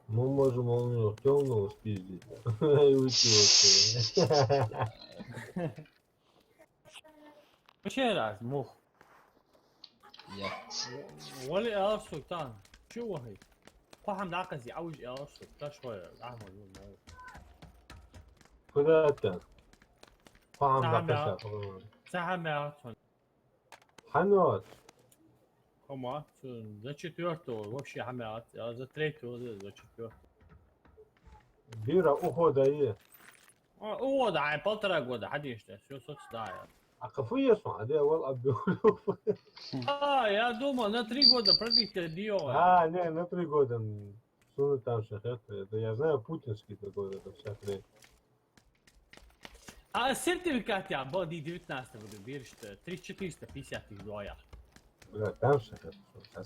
Мы можем у него тёмного спиздить. И уйти вообще. Вообще раз, мух. Я. Вали аьлар сога тахан. Чу вахай? Кхо хӀама дӀакхаьча, Ӏовижа аьлар сога. Таш вай, Ахмад, ну, ну. Куда это? Кхо хӀама дӀакхаьча, кхо хӀама. Цхьа хӀама яхац хьона. Хьан оц? Хьо ма, цу, за четвёртого вообще хӀама яхац, а за третьего, за, за четвёртого. Бира ухода е. А, ухода, ай, полтора года, хьадеш да, всё, соц да, я. А кафу ес ма, а де вал абдул. А, я думал, на три года продлить-то дио. А, не, на три года, м, сона там шахет, это я знаю, путинский такой, это вся хрень. А сертификат я, бо ди девятнадцатого года, беришта, три четыреста пятьдесят тысяч долларов. Бля, там шахет,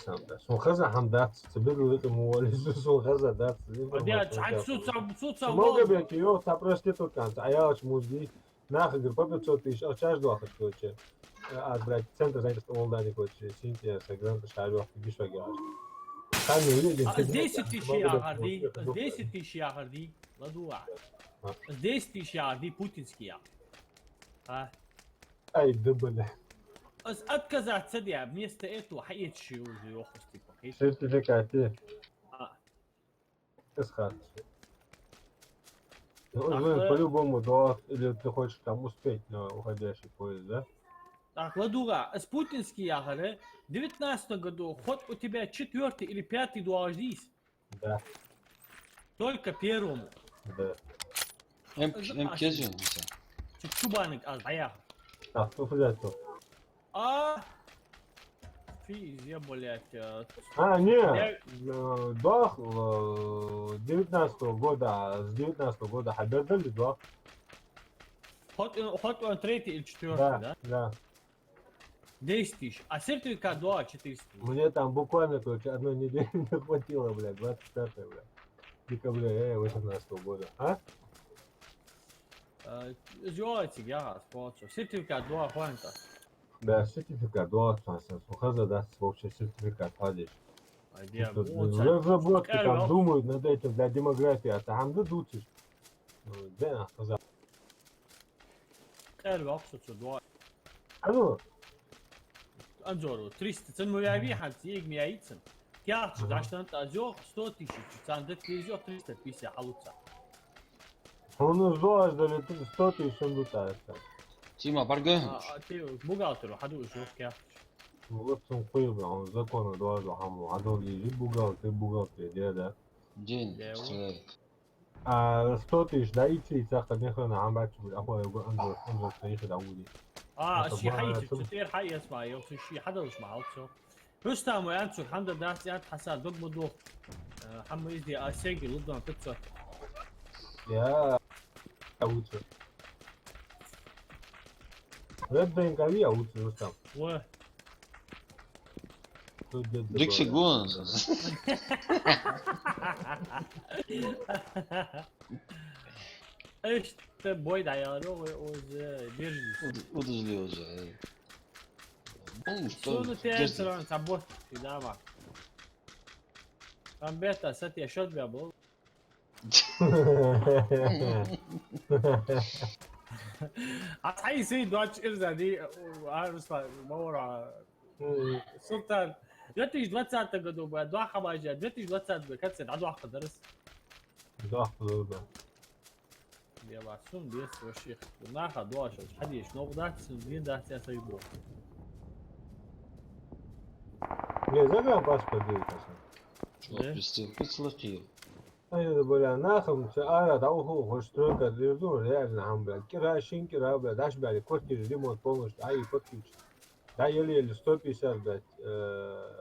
сона хаза хӀама дац, ца бигу ликъи му вали, сона хаза дац. А де, цхьа цу, цхьа, цу, цхьа много беки, йо, ца проститутка, ца аялаш музди. Нахагара по пятьсот тысяч ахчаш доахаш, короче. Аз, блядь, центр занятости онлайн, короче, синтия, са гранта шарёх, бишваги аж. Там не видно, а, с десять тысяч яхар ди, с десять тысяч яхар ди, ладуа. А. С десять тысяч яхар ди, путинский я. А. Ай, да, бля. С отказаться ди, а вместо этого хаетши уже ёхус, типа, хи. Сертификат, э. А. Эс хат. Ну, так, блин, э, по-любому, да, или ты хочешь там успеть на уходящий поезд, да? Так, ладуга, с путинский яхар, э, девятнадцатом году, хоть у тебя четвёртый или пятый дуаш дис. Да. Только первому. Да. Эм, эм, кезу, миса. Чубаник аз даяхар. Так, кто взять-то? А? Фи, я, блядь, э, а, не, я, э, дох, э, девятнадцатого года, с девятнадцатого года хабер дали дох? Хоть он, хоть он третий или четвёртый, да? Да, да. Десять тысяч. А сертификат два, четыреста тысяч. Мне там буквально, короче, одной недели не хватило, блядь, двадцать пятое, блядь, декабря, э, восемнадцатого года. А? Э, из ёлочек я спонсор. Сертификат два хванта. Да, сертификат два хванта. Сона хаза дац вообще сертификат хьадеш. А где? Тут вот разработки там думают над этим для демографии, а там да дутишь. Ну, да, хаза. Къел вахсу цу дуа. Алло. Анзору, триста, цун ма вяви хьан, цига ма яйцан. Кяхча, мгм, дашта анта азёх, сто тысяч, цан дат лезёх, триста пятьдесят халуца. Хьона зоаш дали сто тысяч сан дута аса. Тима, барга. А, а, ти бухгалтеру хьаду уж ёх кяхча. Ну, вот сон кхуй бе, он закону дуаш да хьаму, хьадал лижи бухгалтер, бухгалтер, де, да. День, да, стреляет. А, сто тысяч, да, ици, ицахта, ни хрена, хьан бачу, ахуй, угу, Анзор, Анзор, тайхи, да, уди. А, это ши бара хьайчи, цу тер хьай, ясма, йо, цу ши хьадалш ма хьалцо. Рустам, ой, Анцур, хьамда дац, яд хьаса, дог ма дох. Э, хьамма изди, а, сеги, лубдан, пятьсот. Я, а, лучше. Редбейн кави, а, лучше, Рустам. Ва. Дикси гон. Эшта бой дӀаяхьар, ой, оз, э, бержи. Уд-, удажли уже, э. Сона тенсоран сабот, фидама. Там бета, сати, шот бя бол. Аз хьай сей доач ирзади, а, Руслан, ма вара. Мгм. Султан, две тысячи двадцатом году, бля, два хабажа, две тысячи двадцатом году, как это, два хабарас? Два хабарас. Бела, сум бес, вообще. Наха дуаш, хьадеш, но куда ты сум, блин, да, тебя союз был. Не, загран паспорт даю, пацан. Чё, да? Пиздец, хоть слыхи. Ай, да, бля, нахам, цу ара дӀаухаш стройка дирду, реально, хьам, бля. КӀира, шин кӀира, бля, даш, бля, квартира, ремонт полностью, ай, подключ. Да, еле-еле сто пятьдесят, блядь, э,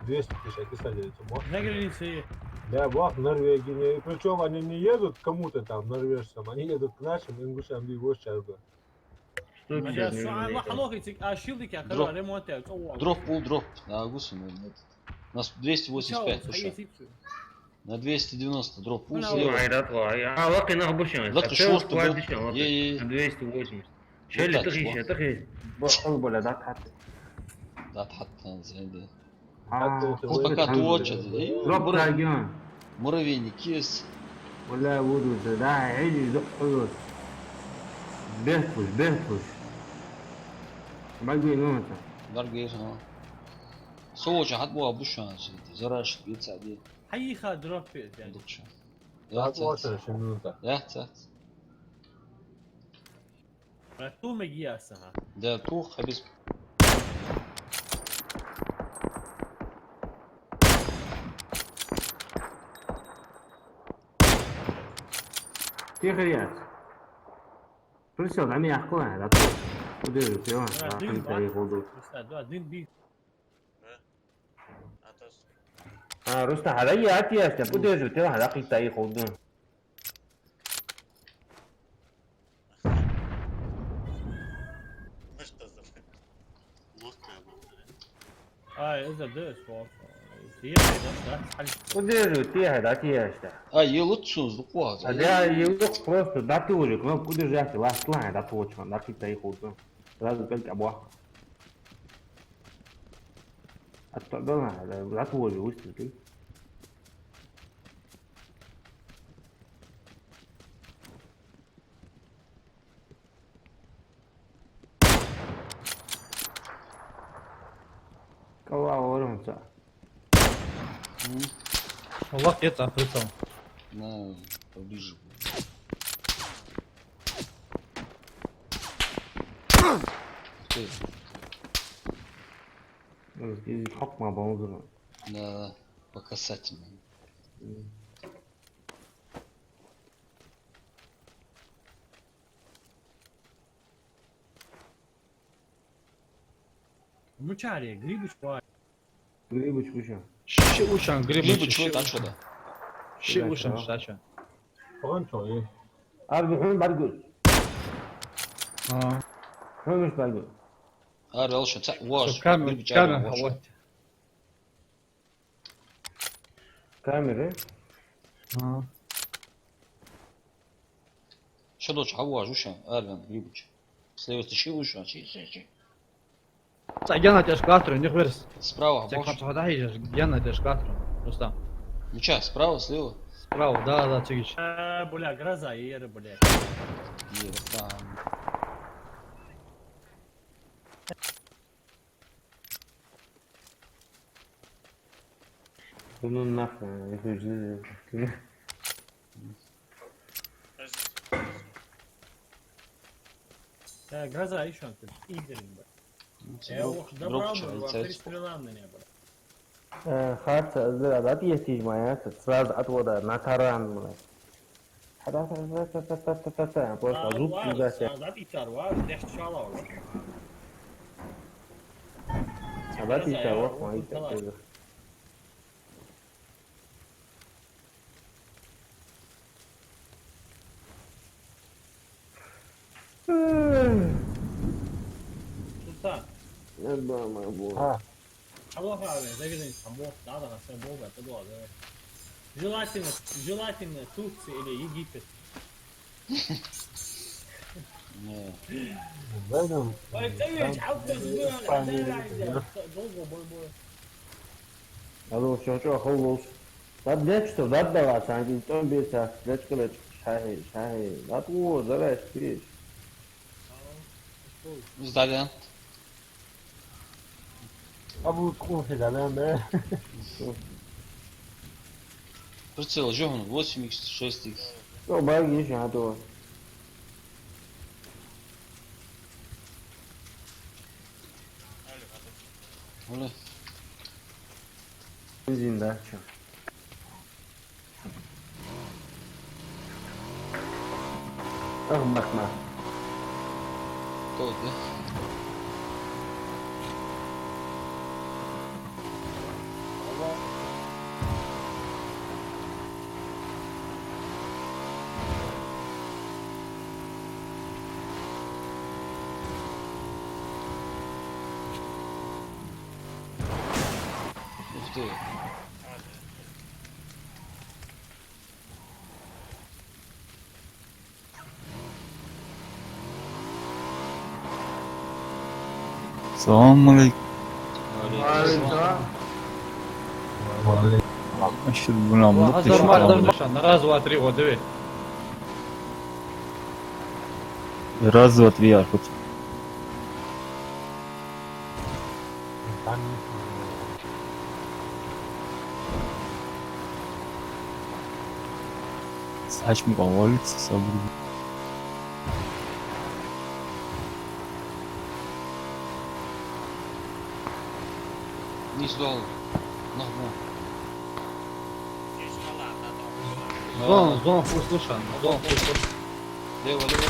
двести тысяч описали эти, мох. На границе. Да, бах, Норвегии. Причем они не едут к кому-то там, норвежцам, они едут к нашим ингушам, бивошчарга. Сто пятьдесят. Дроп. Ремонт, э, цо. Дроп, пул дроп. А, гуси, ну, нет. У нас двести восемьдесят пять душа. На двести девяносто дроп. Ну, слева. Ай, да, твой. А, лакхе нах бушан. Лакхе шорт квадратный, лакхе. Е, е. На двести восемьдесят. Шелли тахи, шелли тахи. Бо, хол бола, да, тхат. Да, тхат, тан, зайди. А, пока точно. Дроп мура-, тагион. Муравейник есть. Вала, воду, да, да, иди, дохуй. Бехтуш, бехтуш. Баги, ну, это. Баги, ну. Со воча хьатӀабоагӀа бушан, зараш, бицади. Хьайха дроп пе, духша. Яц, яц. Яц, яц. Ра ту мегияса, ха? Да, тух, хабис. Тихо, яц. Присел, ами, ахкула, да, ту. Удержи, ты, а, да, дин, да, да, и холду. Присел, да, дин, би. А, Рустам, хьала я отъезд, удержи, ты, а, да, китай холду. Ай, из а деш, вот. Удержи, ты, а, да, отъезд. А, елут сунз, луква. А, да, елут просто, да, ты уже, кнопку удержать, ласт, ла, да, точно, да, китай холду. Сразу только обох. А то, да, ладно, да, за твой же выстрел ты. Кого воронца? М? Лак, это, прицел. На, поближе. Ты. Здесь хак ма бонзур. Да, по касательной. М. Мучаре, Грибыч ва. Грибыч вуша. Ши вушан, Грибыч. Грибыч ши вуша. Ши вушан, ши вушан. Погон чо, е. Арби хун баргу. А. Хун баргу. Ар алша, ца, ваш. Камера, Грибыч, камера, ар ваш. Вот. Камеры? А. Шо доч, хьавоагӀаш вуша, Арвен, Грибыч. Слева ты ши вуша, ши, ши, ши. Ца, гена теш катро, не хверс. Справа, ца, бош. Катро, да, хижаш, гена теш катро. Просто. Ну чё, справа, слева? Справа, да, да, цигиш. Э, бля, гроза, ера, бля. Ера, да. Bunu nahme, hızlı. Э, гроза, ещё ты, идерин, бля. Э, ох, добрал бы, перестрелам на небо. Э, харца, да, да, есть, есть моя, сразу отвода на таран, бля. Та-та-та-та-та-та-та-та, просто звук туда все. Абат итар ва, мои такие. Султан. Я думаю, вот. А. Алло, Хаве, загрузись, там бог, да, да, все бога, это было, да. Желательно, желательно Турция или Египет. Не. В этом, ой, ты там ведь автор, Испания, да, да, да. Долго бой, бой. Алло, чё, чё, хол волш? Дад лечков, дад дала, санги, тон беца, лечка, лечка, шахи, шахи. Дад во, давай, спишь. Сдали. Абу кухи да, да, да. Прицел жёгну, восемь икс, шесть икс. Ну, баги ещё, а то. Оля. Бензин, да, чё? Ах, мах, мах. Кого? Ух ты. Салам алейкум. Ва алейкум салам. Ва алейкум салам. Раз, два, три, вот, давай. Раз, два, три, архут. Сачмы помолится, собру. Не сдал. Нахму. Зон, зон, фул слышан, зон, фул слышан. Лево, лево.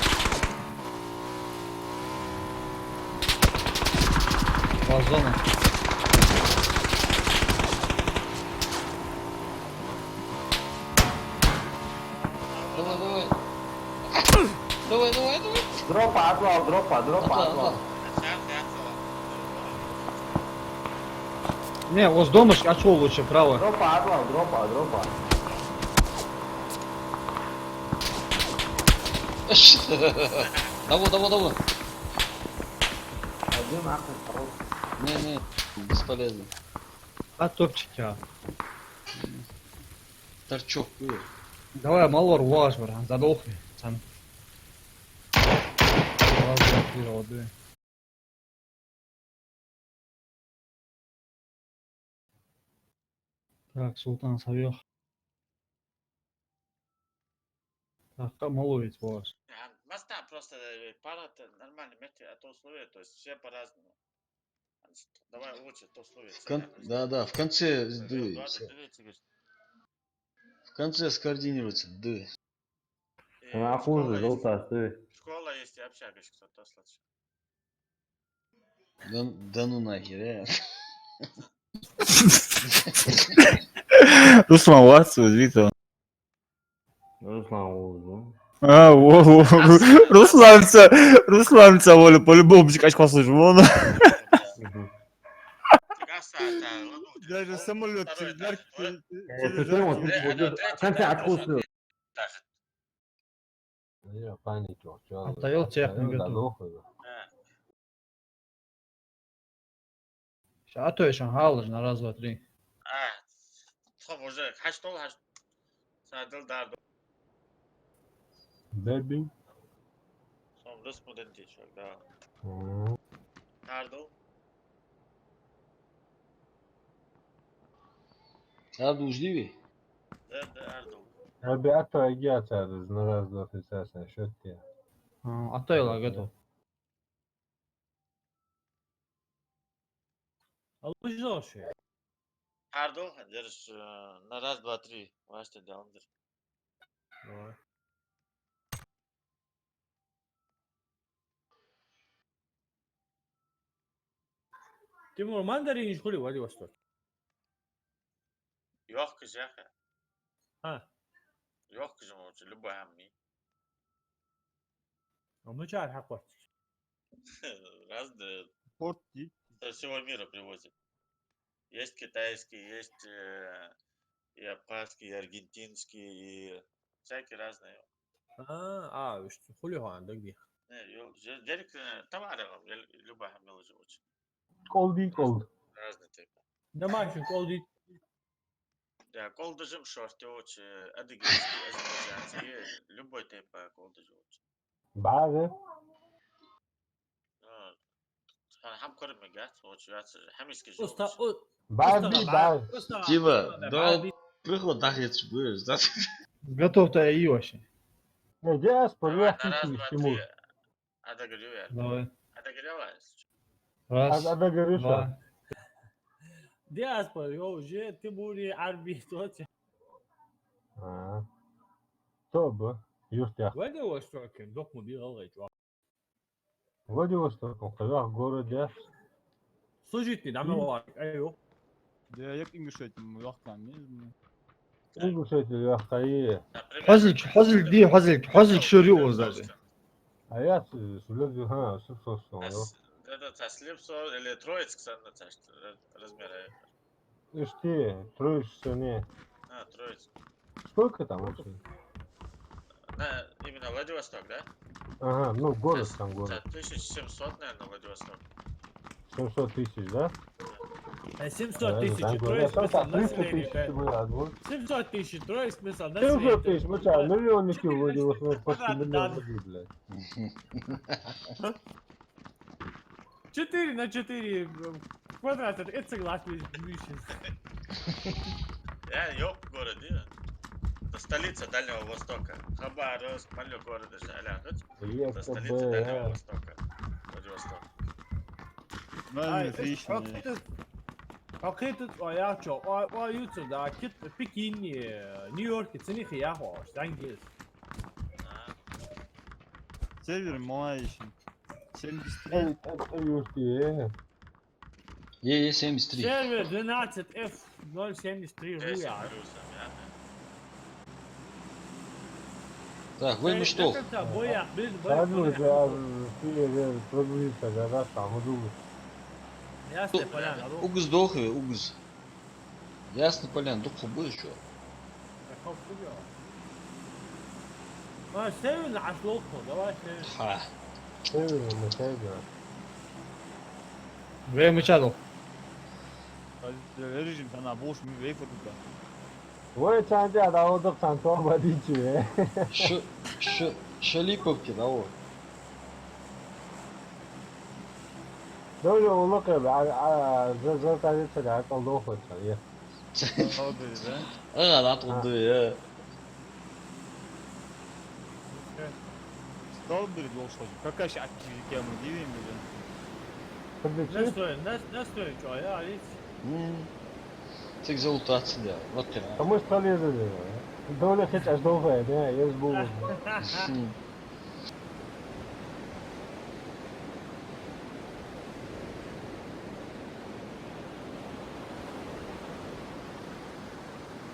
По зоне. Давай, давай. Давай, давай, давай. Дропа, отвал, дропа, дропа, отвал, отвал. Не, вот с домышки отшёл лучше, право. Дропа, отвал, дропа, дропа. Давай, давай, давай. Один нахуй, хорош. Не, не, бесполезно. А топчик, а. Торчок, э. Давай, малор, ваш, брат, задохни, сам. Раз, два, три, вот, давай. Так, Султан Савьёх. Так, а малой ведь ваш. А, Мастан просто, э, пара-то нормально, метки, а то условия, то есть все по-разному. Давай лучше то условие. В кон-, да, да, в конце сдуй, всё. В конце скоординируется, сдуй. Э, школа есть. Нахуй же, желтая, сдуй. Школа есть и общага, что-то слышишь. Да, да ну нахер, э. Руслан, вас вызовите. Руслан, вызов. А, во, во. Руслан, ца, Руслан, ца, воля, по-любому, очко служу, вон. Мгм. Даже самолёт через жаркий, э, через жаркий. Э, ну, третий, да, отхлопнул. Я паник, чё, чё? А то ёл техника тут. Задохлый. Да. Ша, а то ещё галаж на раз, два, три. А, тхо уже хаш тол, хаш. Са дил дарду. Дерби. Сом рус муден течок, да. Мгм. Дарду. Дарду уж диви? Да, да, дарду. Ребята, иди отсюда, на раз, два, три, раз, на счёт тебе. А, а то я готов. Алло, Жорж. Пардон, держ, э, на раз, два, три. Ваш ты даун, держ. Давай. Тимур, мандаринаш хулий Владивосток? Йохкаш яха. А. Йохкаш мо, любой хӀама. А мичара хьакхоачаш? Разные. Порт ди. Со всего мира привозят. Есть китайские, есть, э, и абхазские, и аргентинские, и всякие разные. А, а, уж хулий хьона дагадеха. Не, ё, же-, дерек, э, товары, э, любая хӀама мел живуча. КӀолдий, кӀолд. Разный типа. Домашний кӀолдий. Да, кӀолдаш-м шортта йолча, адыгейский, азербайджанский, любой типа кӀолдаш йолча. БӀаргагу? Ну, хӀама кора мегац, йолча яц, хӀамиска йолча. Уста, у-, бӀаргабий, уста, бӀаргагу. Уста, типа, уста, дол бӀаргабий. Приход дахьеца будешь, да? Готов-то я и вообще. Э, диаспора, давай, я на раз, два, три. Тимур. Отогревай. Давай. Отогревай. Раз. Отогревай. Два. Диаспора, йо, уже Тимур и Арби, тот. А. Кто бы? Юртах. Владивостокера дукха ма бий гӀалгӀай чӀоагӀа. Владивосток, кхы ваьха город яц. Служитель, да, ма ваьха, айо. Да, я Ингушетия ма ваьха, не знаю. Ингушетия ваьха, е. Хьозилг, хьозилг ди, хьозилг, хьозилг шура ю укхаза даже. А яц, э, Влади-, ха, шура сос, ё. Это, это, слепцо или Троицк, санна, цаш, раз-, размер, э. Ишти, Троицк, не. А, Троицк. Сколько там вообще? На, именно Владивосток, да? Ага, ну, город там, город. Сейчас, сейчас тысяча семьсот, наверное, Владивосток. Семьсот тысяч, да? Э, семьсот тысяч, Троицк, там триста тысяч было, а, вот. Семьсот тысяч, Троицк, мисал, население. Семьсот тысяч, мы что, миллионники вроде, вот, почти миллион людей, блядь. Четыре на четыре, э, квадрат, это, это согласен, Миша. Я, ёб город, да? Это столица Дальнего Востока. Хабаровск, мало город, это же, аля, да? Это столица Дальнего Востока. Владивосток. Ну, ай, отлично. Хьо кхетац, хьо кхетац, о, я чё, о, о, юцу, да, кит, Пекин, э, Нью-Йорк, цинихи я хо, зангиз. А. Сервер малайший. Семьдесят три. Эй, эй, эй, юрти, э. Е, е, семьдесят три. Сервер двенадцать F ноль семьдесят три ру я. Так, вай, ну что? Саду, я, ты, я, прогрузиться, да, да, там, иду. Ясная Поляна, да? Угуз дохуй, угуз. Ясная Поляна, дукха буй чё? А, северный, а что, давай северный. Ха. Северный, мы северный. Время чадал. Режим, она больше, мы вейфа туда. Вай, цан тӀа да, вот цан тӀа бадичи. Ш-, ш-, Шалиповки, да, вот. Даже улакъ, а, а, за, за, за, за, за, а, колдовка, е. Столбери, да? А, да, тут, да, е. Столбери должен быть. Какая же активитет мы делаем, блин? Настроен, нас-, настроен, чё, я, а ведь? М. Цик золотац, да, вот ты. А может, полезно, да? Да, он хоть аж долго, да, я забыл. М.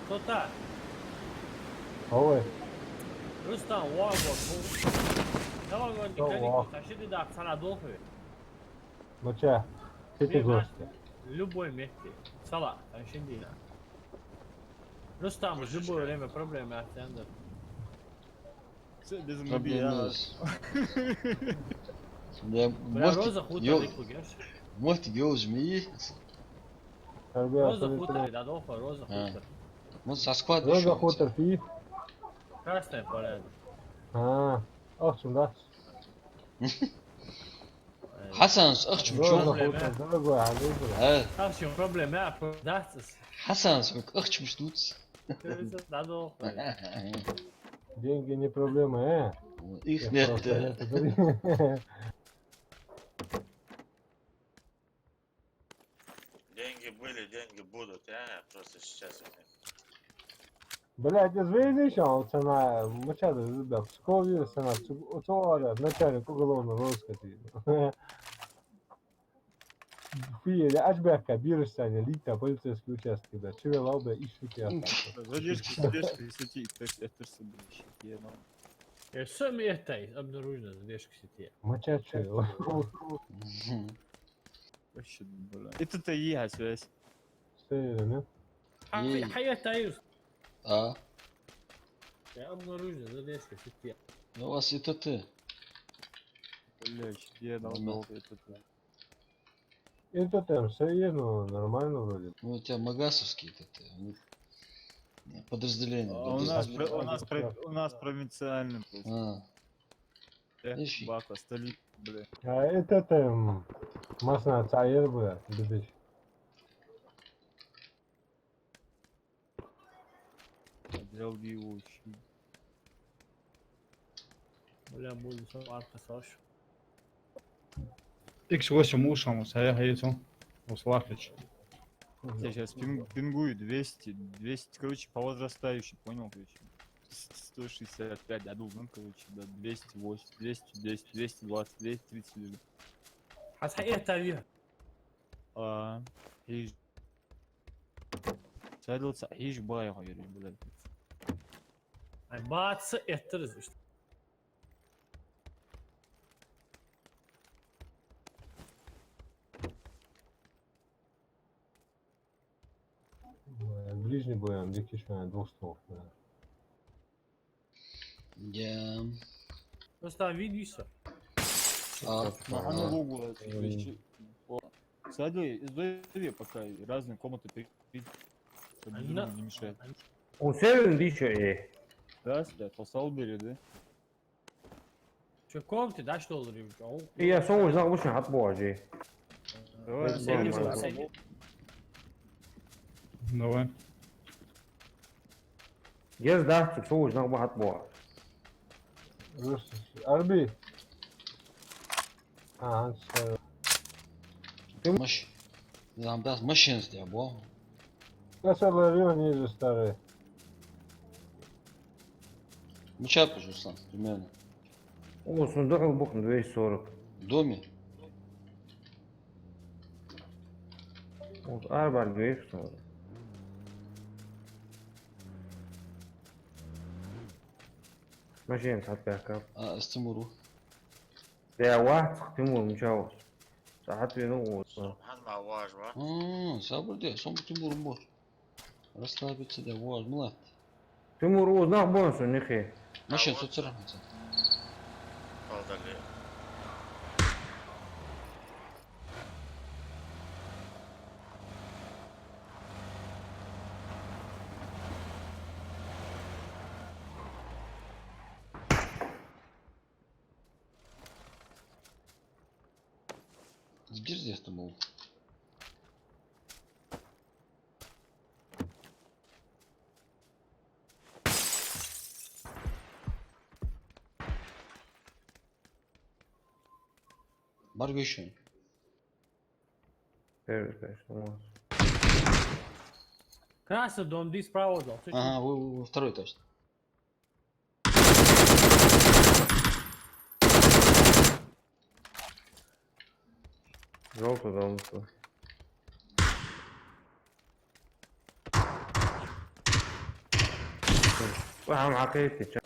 Кто-то. Ой. Рустам, вон, вот, ну. Давай, вон, не гони, вон. Саши, ты да, цара дохуй. Ну чё, ты, ты гости? В любой месте. Сала, там шиндина. Рустам, в любое время проблемы, а ты андер. Всё, без мобия. Проблема есть. Да, бля, мостик, Роза хутор, ё-, ты кугеш? Мостик ёлж ми. Роза хутор, да, дохуй, Роза хутор. А. Вот со склада Роза ещё хутор, фи. Красная Поляна. А, ох, сюда. Хьасан, ахчам чу. Дорогой, дорогой, а, дорогой. Ахчам проблема, я, дацас. Хьасан, ахчамаш дувц. Деньги не проблема, э? Их нет, просто да. Нет, подожди. Деньги были, деньги будут, я просто сейчас их нет. Блядь, извини, что цена, мы сейчас, да, Пскове, цена, цу-, цу-, начальник уголовного розыска, ты. Хуя, я аж бяка, биржа саня, лита, полицейский участок, да, чего лаубе, ищу тебя. Задержка, задержка, если ты, то есть это всё, блядь, я, ну. Я сам это, обнаружена задержка в сети. Моча чё? Вообще, бля. Это-то и есть связь. Что это, да? А, ей. Хая таюс. А? Я обнаружил, задержка в сети. Ну, у вас это ты. Блядь, я дал, ну, дал, это ты. Это там всё есть, ну, нормально вроде. Ну, у тебя магасовский этот, э, у них, э, подразделение. А у нас про-, у нас про-, у нас провинциальный просто. А. Эх, ищи. Бака, столица, бля. А это там массовый цаер, бля, бедыш. Отдел Виучи. Бля, будет сам арка, Саш. Икс восемь ушам, сая хайцу. Услахич. Сейчас пинг-, пингую двести, двести, короче, по возрастающей, понял, короче. сто шестьдесят пять, да, долларов, короче, да, двести восемь, двести десять, двести двадцать, двести тридцать лира. Хьаса хьаэттавий? А, хьежа. Цадал ца хьежа баха хьо, Юрий, блядь. Ай, бац, эттар из иштта. Ближний бой, а дикий шо, двух стволов, да. Да. Просто видишь, а? А, Ага, ну, гугла, М. короче, о, сади, издави пока разные комнаты при-, при-, чтобы А, друг на-, другу не мешать. а, О, севен дича, э. Да, да, посал бери, да? Чё, комнаты, да, что ли, чё? Ау. Э, я сов уж нах бу шун хьатӀабоагӀаш. Давай, Давай, севен, давай. севен. Давай. Гез дац, сов уж нах бу хьатӀабоагӀаш. Арби. Ага, всё. Маш-, там, да, машина стоит, бо. Я сяла район ниже старый. Ну, чё, Руслан, примерно? О, сона духьал бухна двести сорок. В доме? Вот, арбар двести сорок. Машина хьатӀабаьхкаб. А, аз Тимур ва. Да, вац, Тимур, мича ва? Сахьат вена ва. Хьан ма важ ва? М, сабур де, сом Тимур ма. Расслабиться де, важ, млад. Тимур, узнах бон со нихи. Машин А, вот. Соцар хьанца. Палдали. Сбер здесь-то был. Баргишин. Первый, конечно, у нас. Красный дом, здесь справа дом. Слышишь? Ага, вы, вы, вы второй точно. Желтый дом. Ага, окей, ты чё?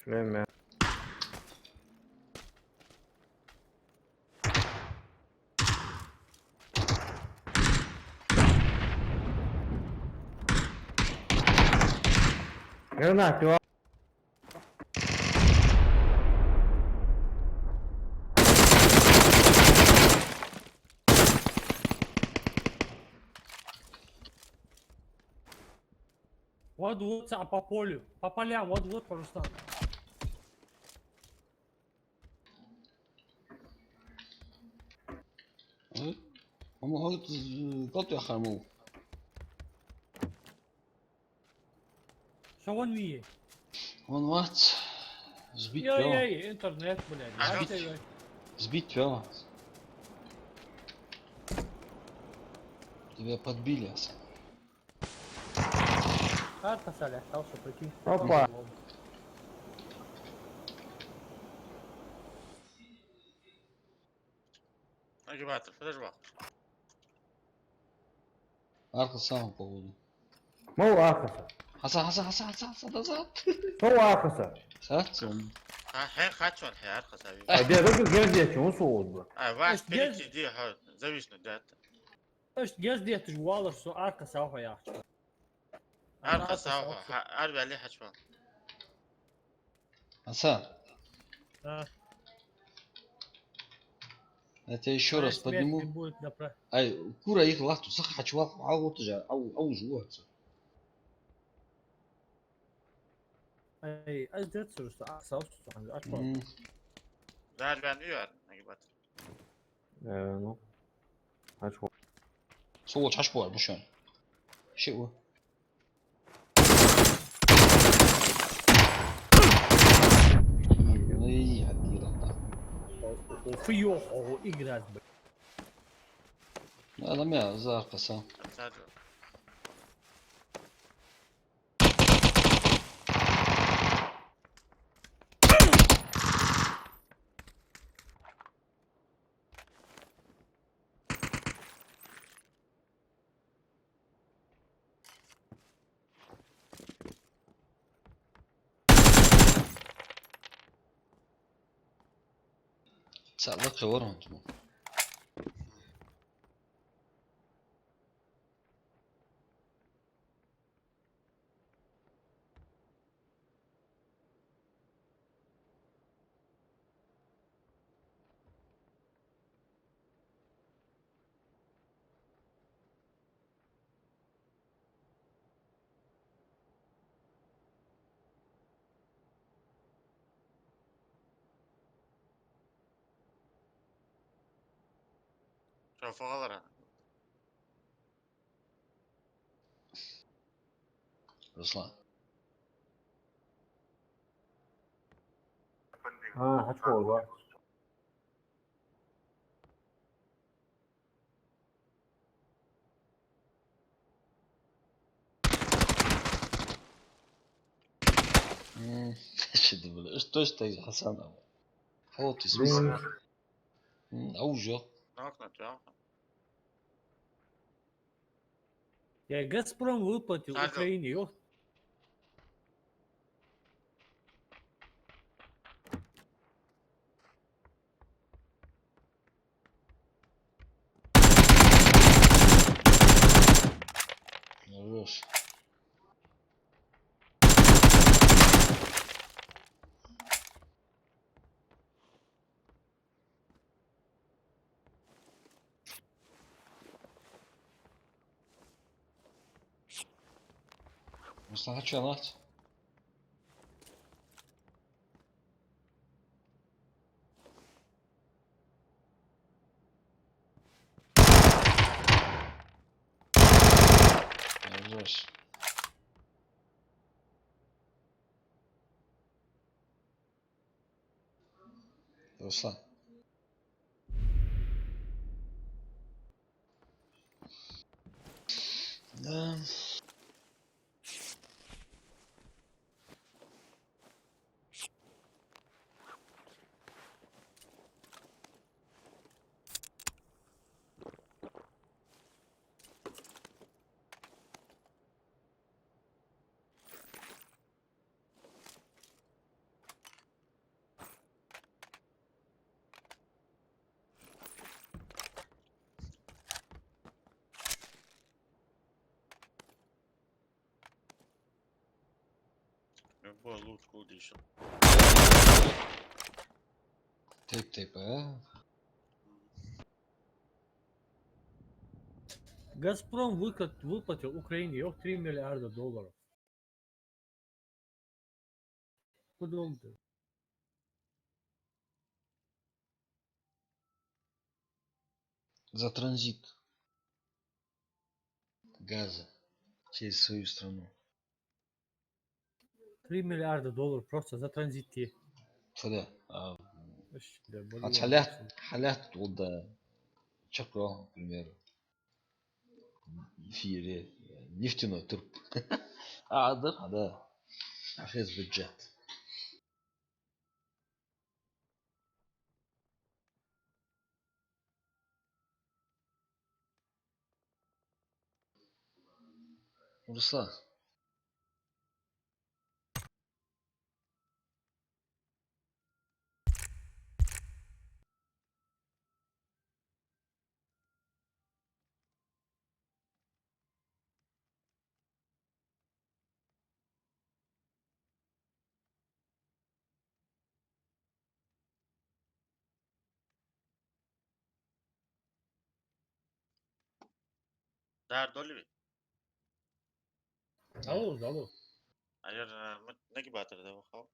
Шлем, я. Гранат, его. Вот, вот, а по полю. По полям, вот, вот, Руслан. Э? Ама хӀанз, э, кӀалт яхар мо. Шо вон вий? Вон вац. Сбить вела. Яй-яй, интернет, блядь. Ага. Сбить. Яй-яй. Сбить вела. Тебя подбили, аса. Аркаса лаьттав со, прикинь. Опа. Нагибатор, подожди, вахт. Аркаса, походу. Ма ва аркаса. Хьаса, хьаса, хьаса, хьаса, хьаса, назад. Ма ва аркаса. Хьаса. А, хье, хьачун, хье, аркаса. А, де, да, гердечун, ус уз ба. А, ваш Эш, герд- перекиди, ха, зависнуть, да. Аш гердеташ валар со аркаса хьо яхача. Аркаса хьо, ха, арвали хьачвал. Аса. А. Я тебя ещё раз подниму. Смерть не будет направ- Ай, кура их лахту, сах хьачвал, а вот уже, ау, ау, жу, отца. Ай, аз дед срус, а, саус, а, а, М. Дарван ю ар, нагибат. Э, ну. Хьачу. Со волча хьачу бу, бушан. Ши у. Ой, я дира. Фу, ё, о, играть, б- Надо меня за аркаса. Саду. Цхьа лакхе вар хӀанз мо. Шо фу гӀалара? Руслан. А, хьачкъо ва. М, что ты, блядь? Что ж ты, Хасан? Хо, ты Мин. Смысл? М, а уже. Нокнуть, а? Я, Газпром выплатил Сразу. Украине, ё. Хорош. Руслан, хьачу лац? Хорош. Руслан. Да. Любой луч кулдиша. Тайп-тайп, а? Газпром выплат-, выплатил Украине, ёх, три миллиарда долларов. Куда он-то? За транзит газа через свою страну. Три миллиарда долларов просто за транзит. Цхьа да, а, Аш, да, а более цхьа лаьтта, цхьа лаьтта тӀа да чакхйоал, к примеру, фире, нефтяной турп. А, да, да. А хез бюджет. Руслан. Даар долий вай? Алло, алло. Аяр, э, м-, нагибатор да вахав.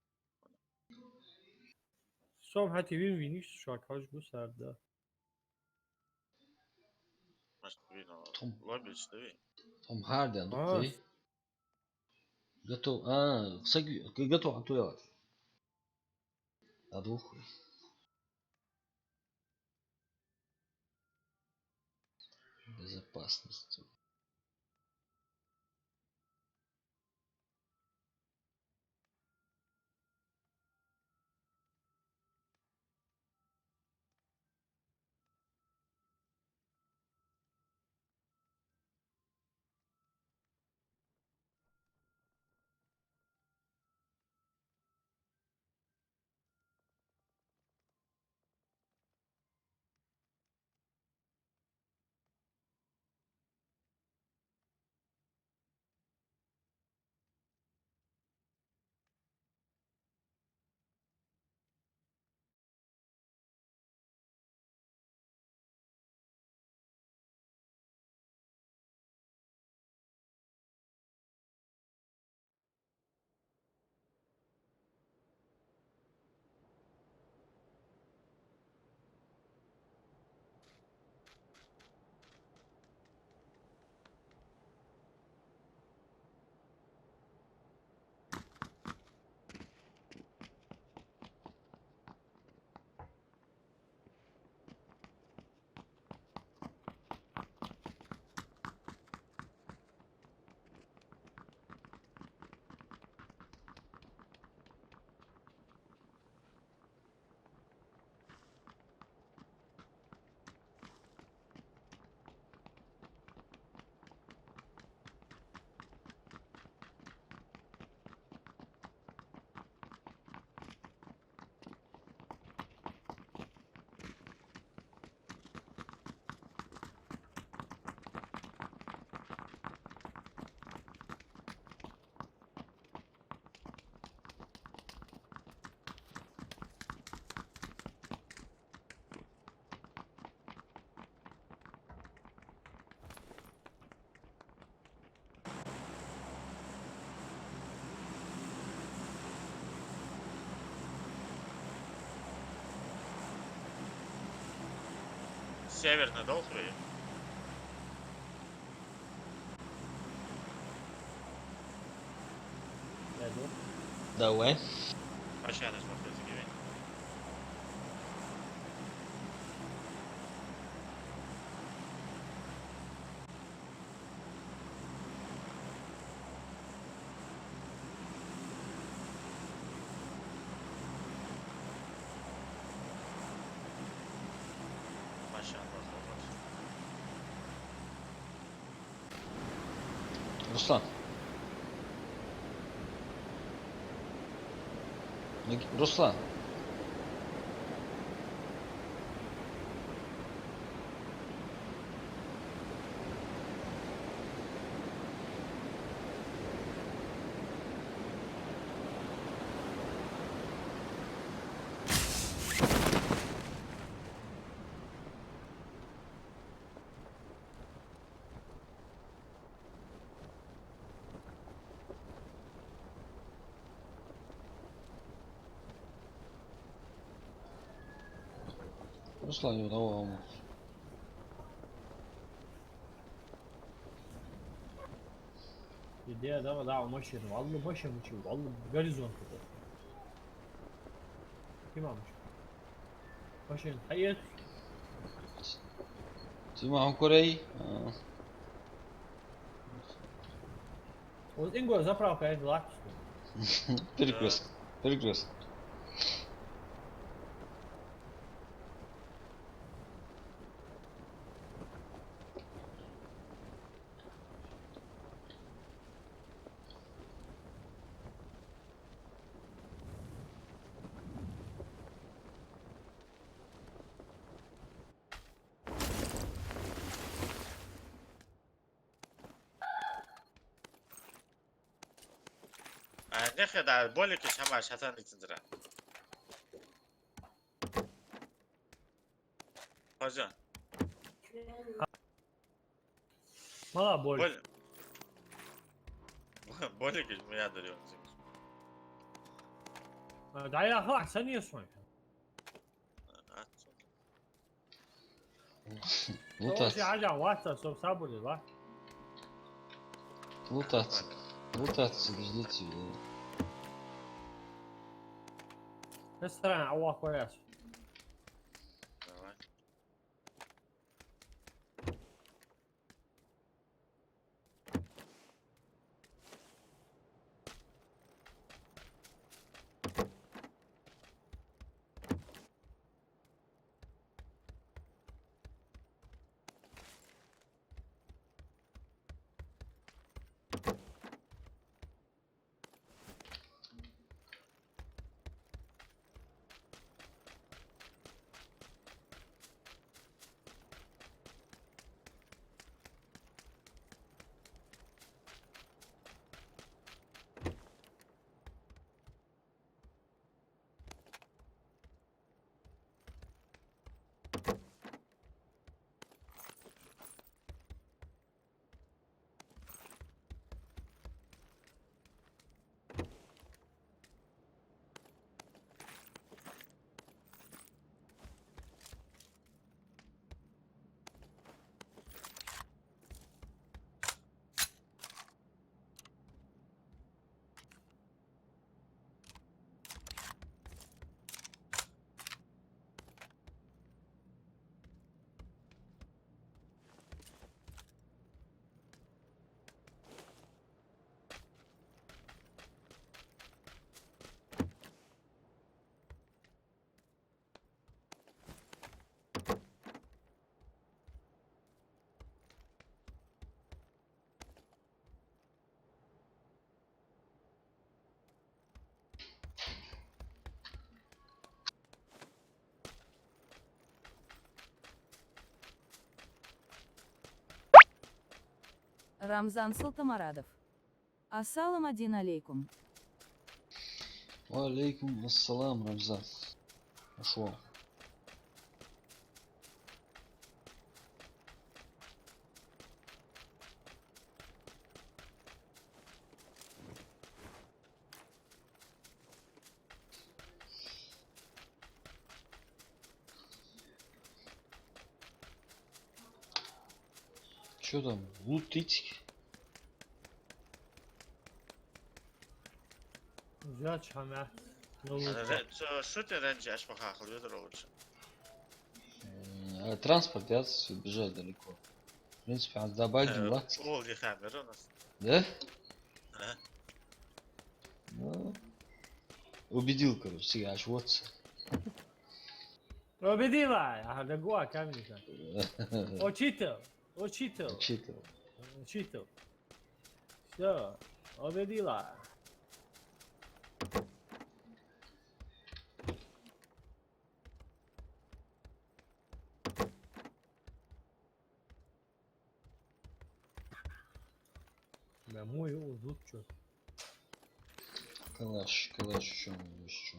Сом хати вин виниш, шо каж гусар да. Маш вино. Том. Лобич да ви? Том Харден, А. Готов. А, саги-, готов, а то я. А двух. Безопасность. Северный долх вай? Давай. Машина смотрится, гивен. Машина. Руслан. Ник-, Руслан. Руслан, йо, давай, Омар. Иди, давай, давай, машина. Валлахӏи, машина мучи, валлахӏи, горизонт это. Ким мучи? Машина хьаэц. Тима хьан курай? А. Вот инго заправка это лакс. Перекрёст. Перекрёст. А, нехе да, болик шама шатан ицинзра. Хоза. Мала боль. Боль. Болик иш мя дарён. А, да я ха, сани сой. А, Лутац. Тоже ажа ваца, со сабур, ва? Лутац. Лутац, ждите, да. Ресторан, Аллах варяс. Давай. Рамзан Султамарадов. Ассалам один алейкум. Ва алейкум ассалам, Рамзан. Ашо. Чё там? Лутить? Жач хамят. Ну, лутить. Ре-, цо шутер раньше аш похахал, Вёдор Олегович. Э, а транспорт яц, бежать далеко. В принципе, а забайдем, э, да? Пол дихамер у нас. Да? Ага. Ну, убедил, короче, цига аш вот. Убедила! Ага, да гуа каменника. Учитель! Учитель! Учитель. Учитель. Всё, убедила. Бля, мой узут чё? Калаш, калаш, чё, есть чё?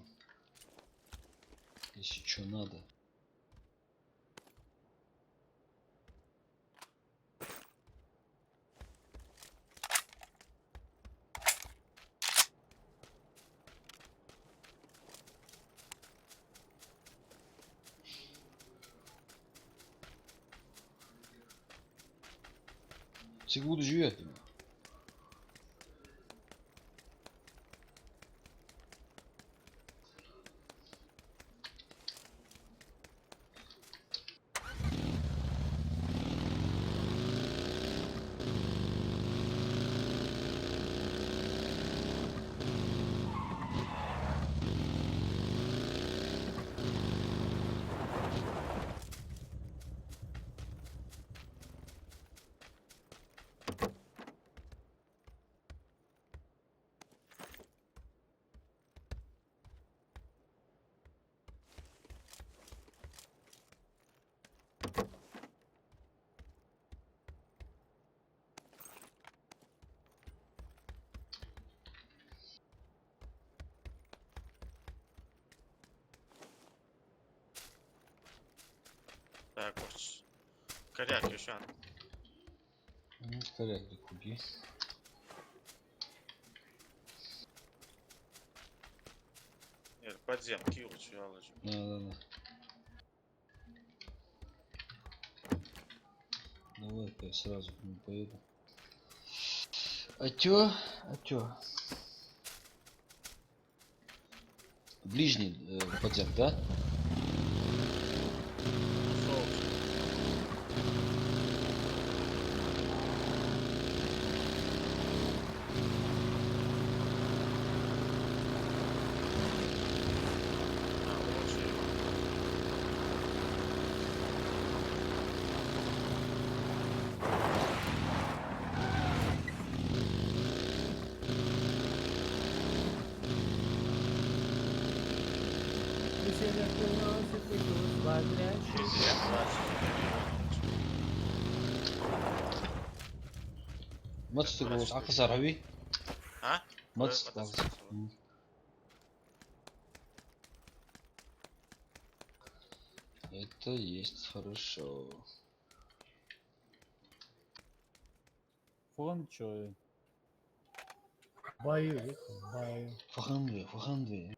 Если чё надо. Цига вудаш вий? Так, вот. Коряк ещё. М, коряк, да куди? Нет, подземки лучше я ложу. Да, да, да. Давай-ка я сразу к нему поеду. А чё? А чё? Ближний, э, подзем, да? Мотоцикл, а хазар ави? А? Мотоцикл. Мотоцикл. М. Это есть хорошо. Фон чё? Баю, баю. Фаханды, фаханды.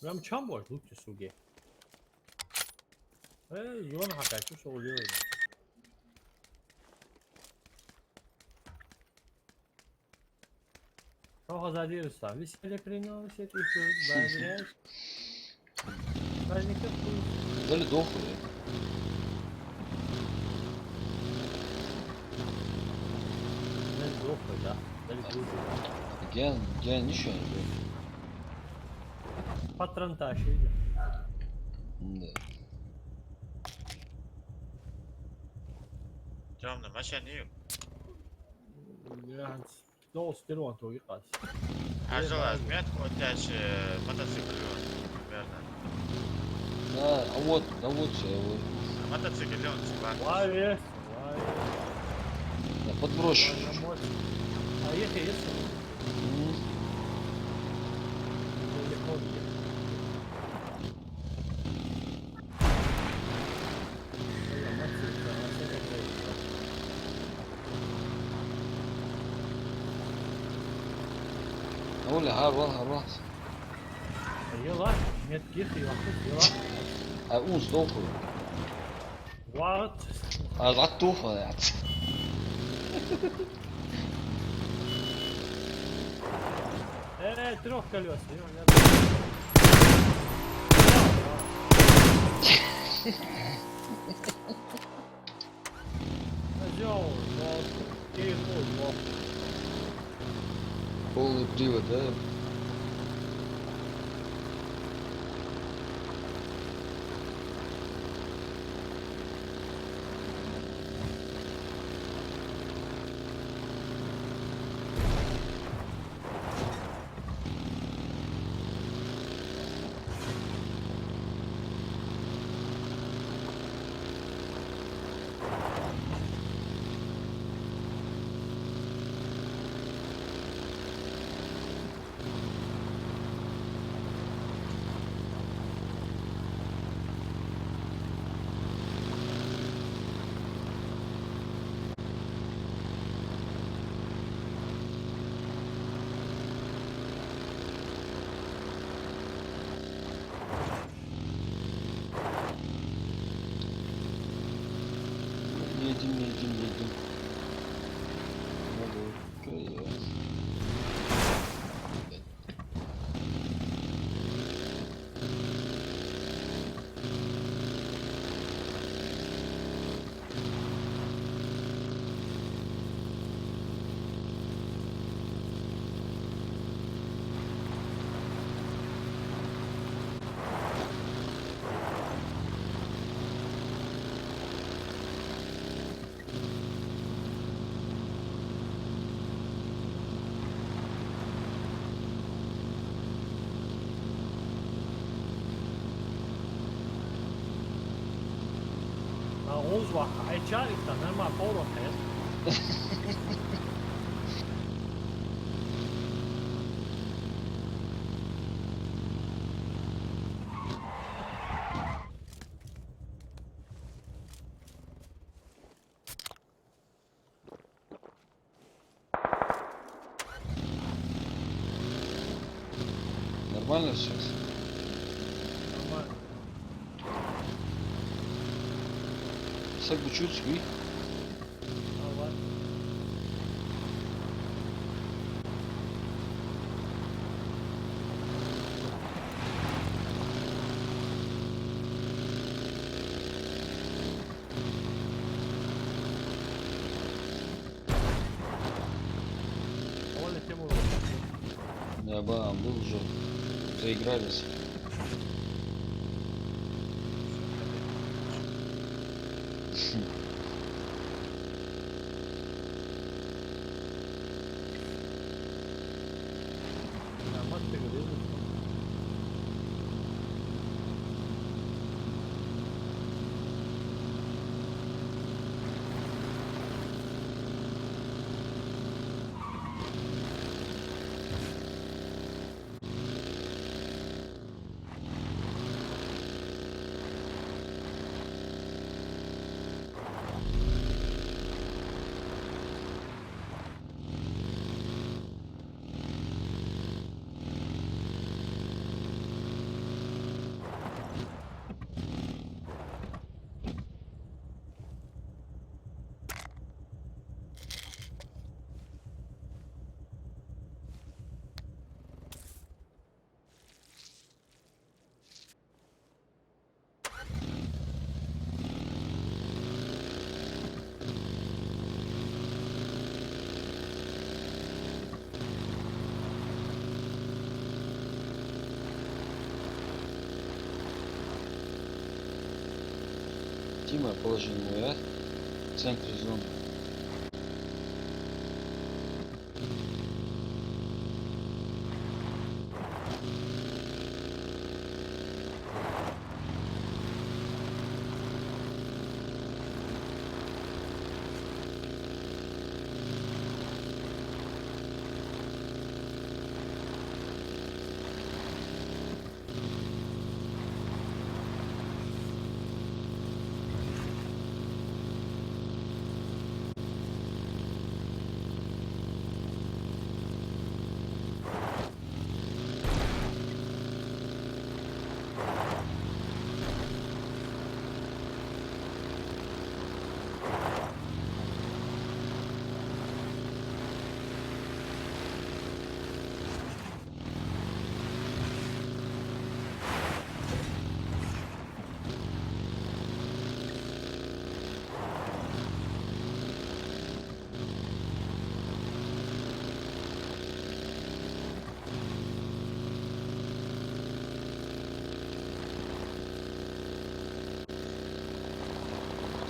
Прям чам бой, лучше суги. Э, юан хакачу шоу лио. Что за дирса? Веселье приносит и чуть добавляешь. Праздник какой? Дали дохуй. Дали дохуй, да? Дали дохуй. Ген, ген, ничего не будет. Патрон тащи. Да. Тёмный машина. Блядь. Дол стерон то и кас. Ажал, аз мет вот тяч, э, мотоцикл, примерно. Да, а вот, да вот же, вот. А мотоцикл, он чувак. Лови, лови. Да, подброшу. Ладно, может. А если, если? М. Далеко где? Ой, а мотоцикл, а мотоцикл. ХӀара вала, хӀара вала. Ела, нет, кихи, вахус, ела. А, унс долху. What? А, зӀаттуха, яц. Э, трёхколёсный, ё, я думаю. Козёл, вот, и вот, вот. Полный привод, да? Едем, едем, едем. Надо. А, гӀуз ваха, Ӏайча ихта нормально поворот хет. Нормально сейчас? Нормально. Саг учуц, ви? А, ладно. Да, ба, был уже. Заигрались. Дима, положи ему, я? В центре зоны.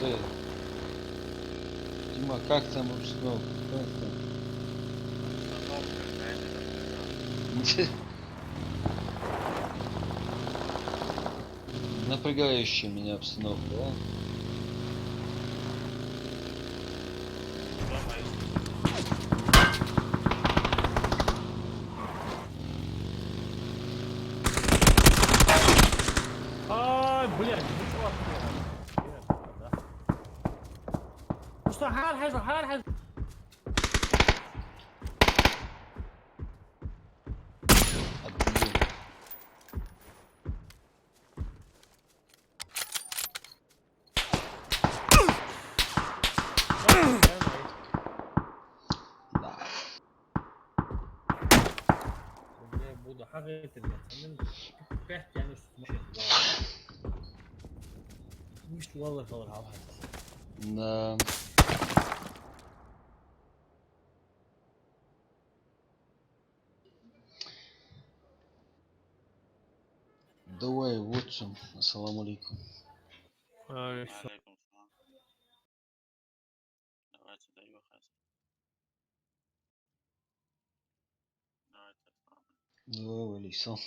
Э, Дима, как там обстановка? Как там? Напрягающая меня обстановка, да? Ай, блядь, ну что вообще? Ну что, хар хажу, хар хажу. Да. Бля, буду хагайтер, бля. Пять, я не знаю, что машина. Мишта валлар халар хьалхьа. Да. Давай, вот он. Ассаламу алейкум. Ай, Алейкум салам. Давайте, даю хас. Давайте, салам. Давай, вали, сам.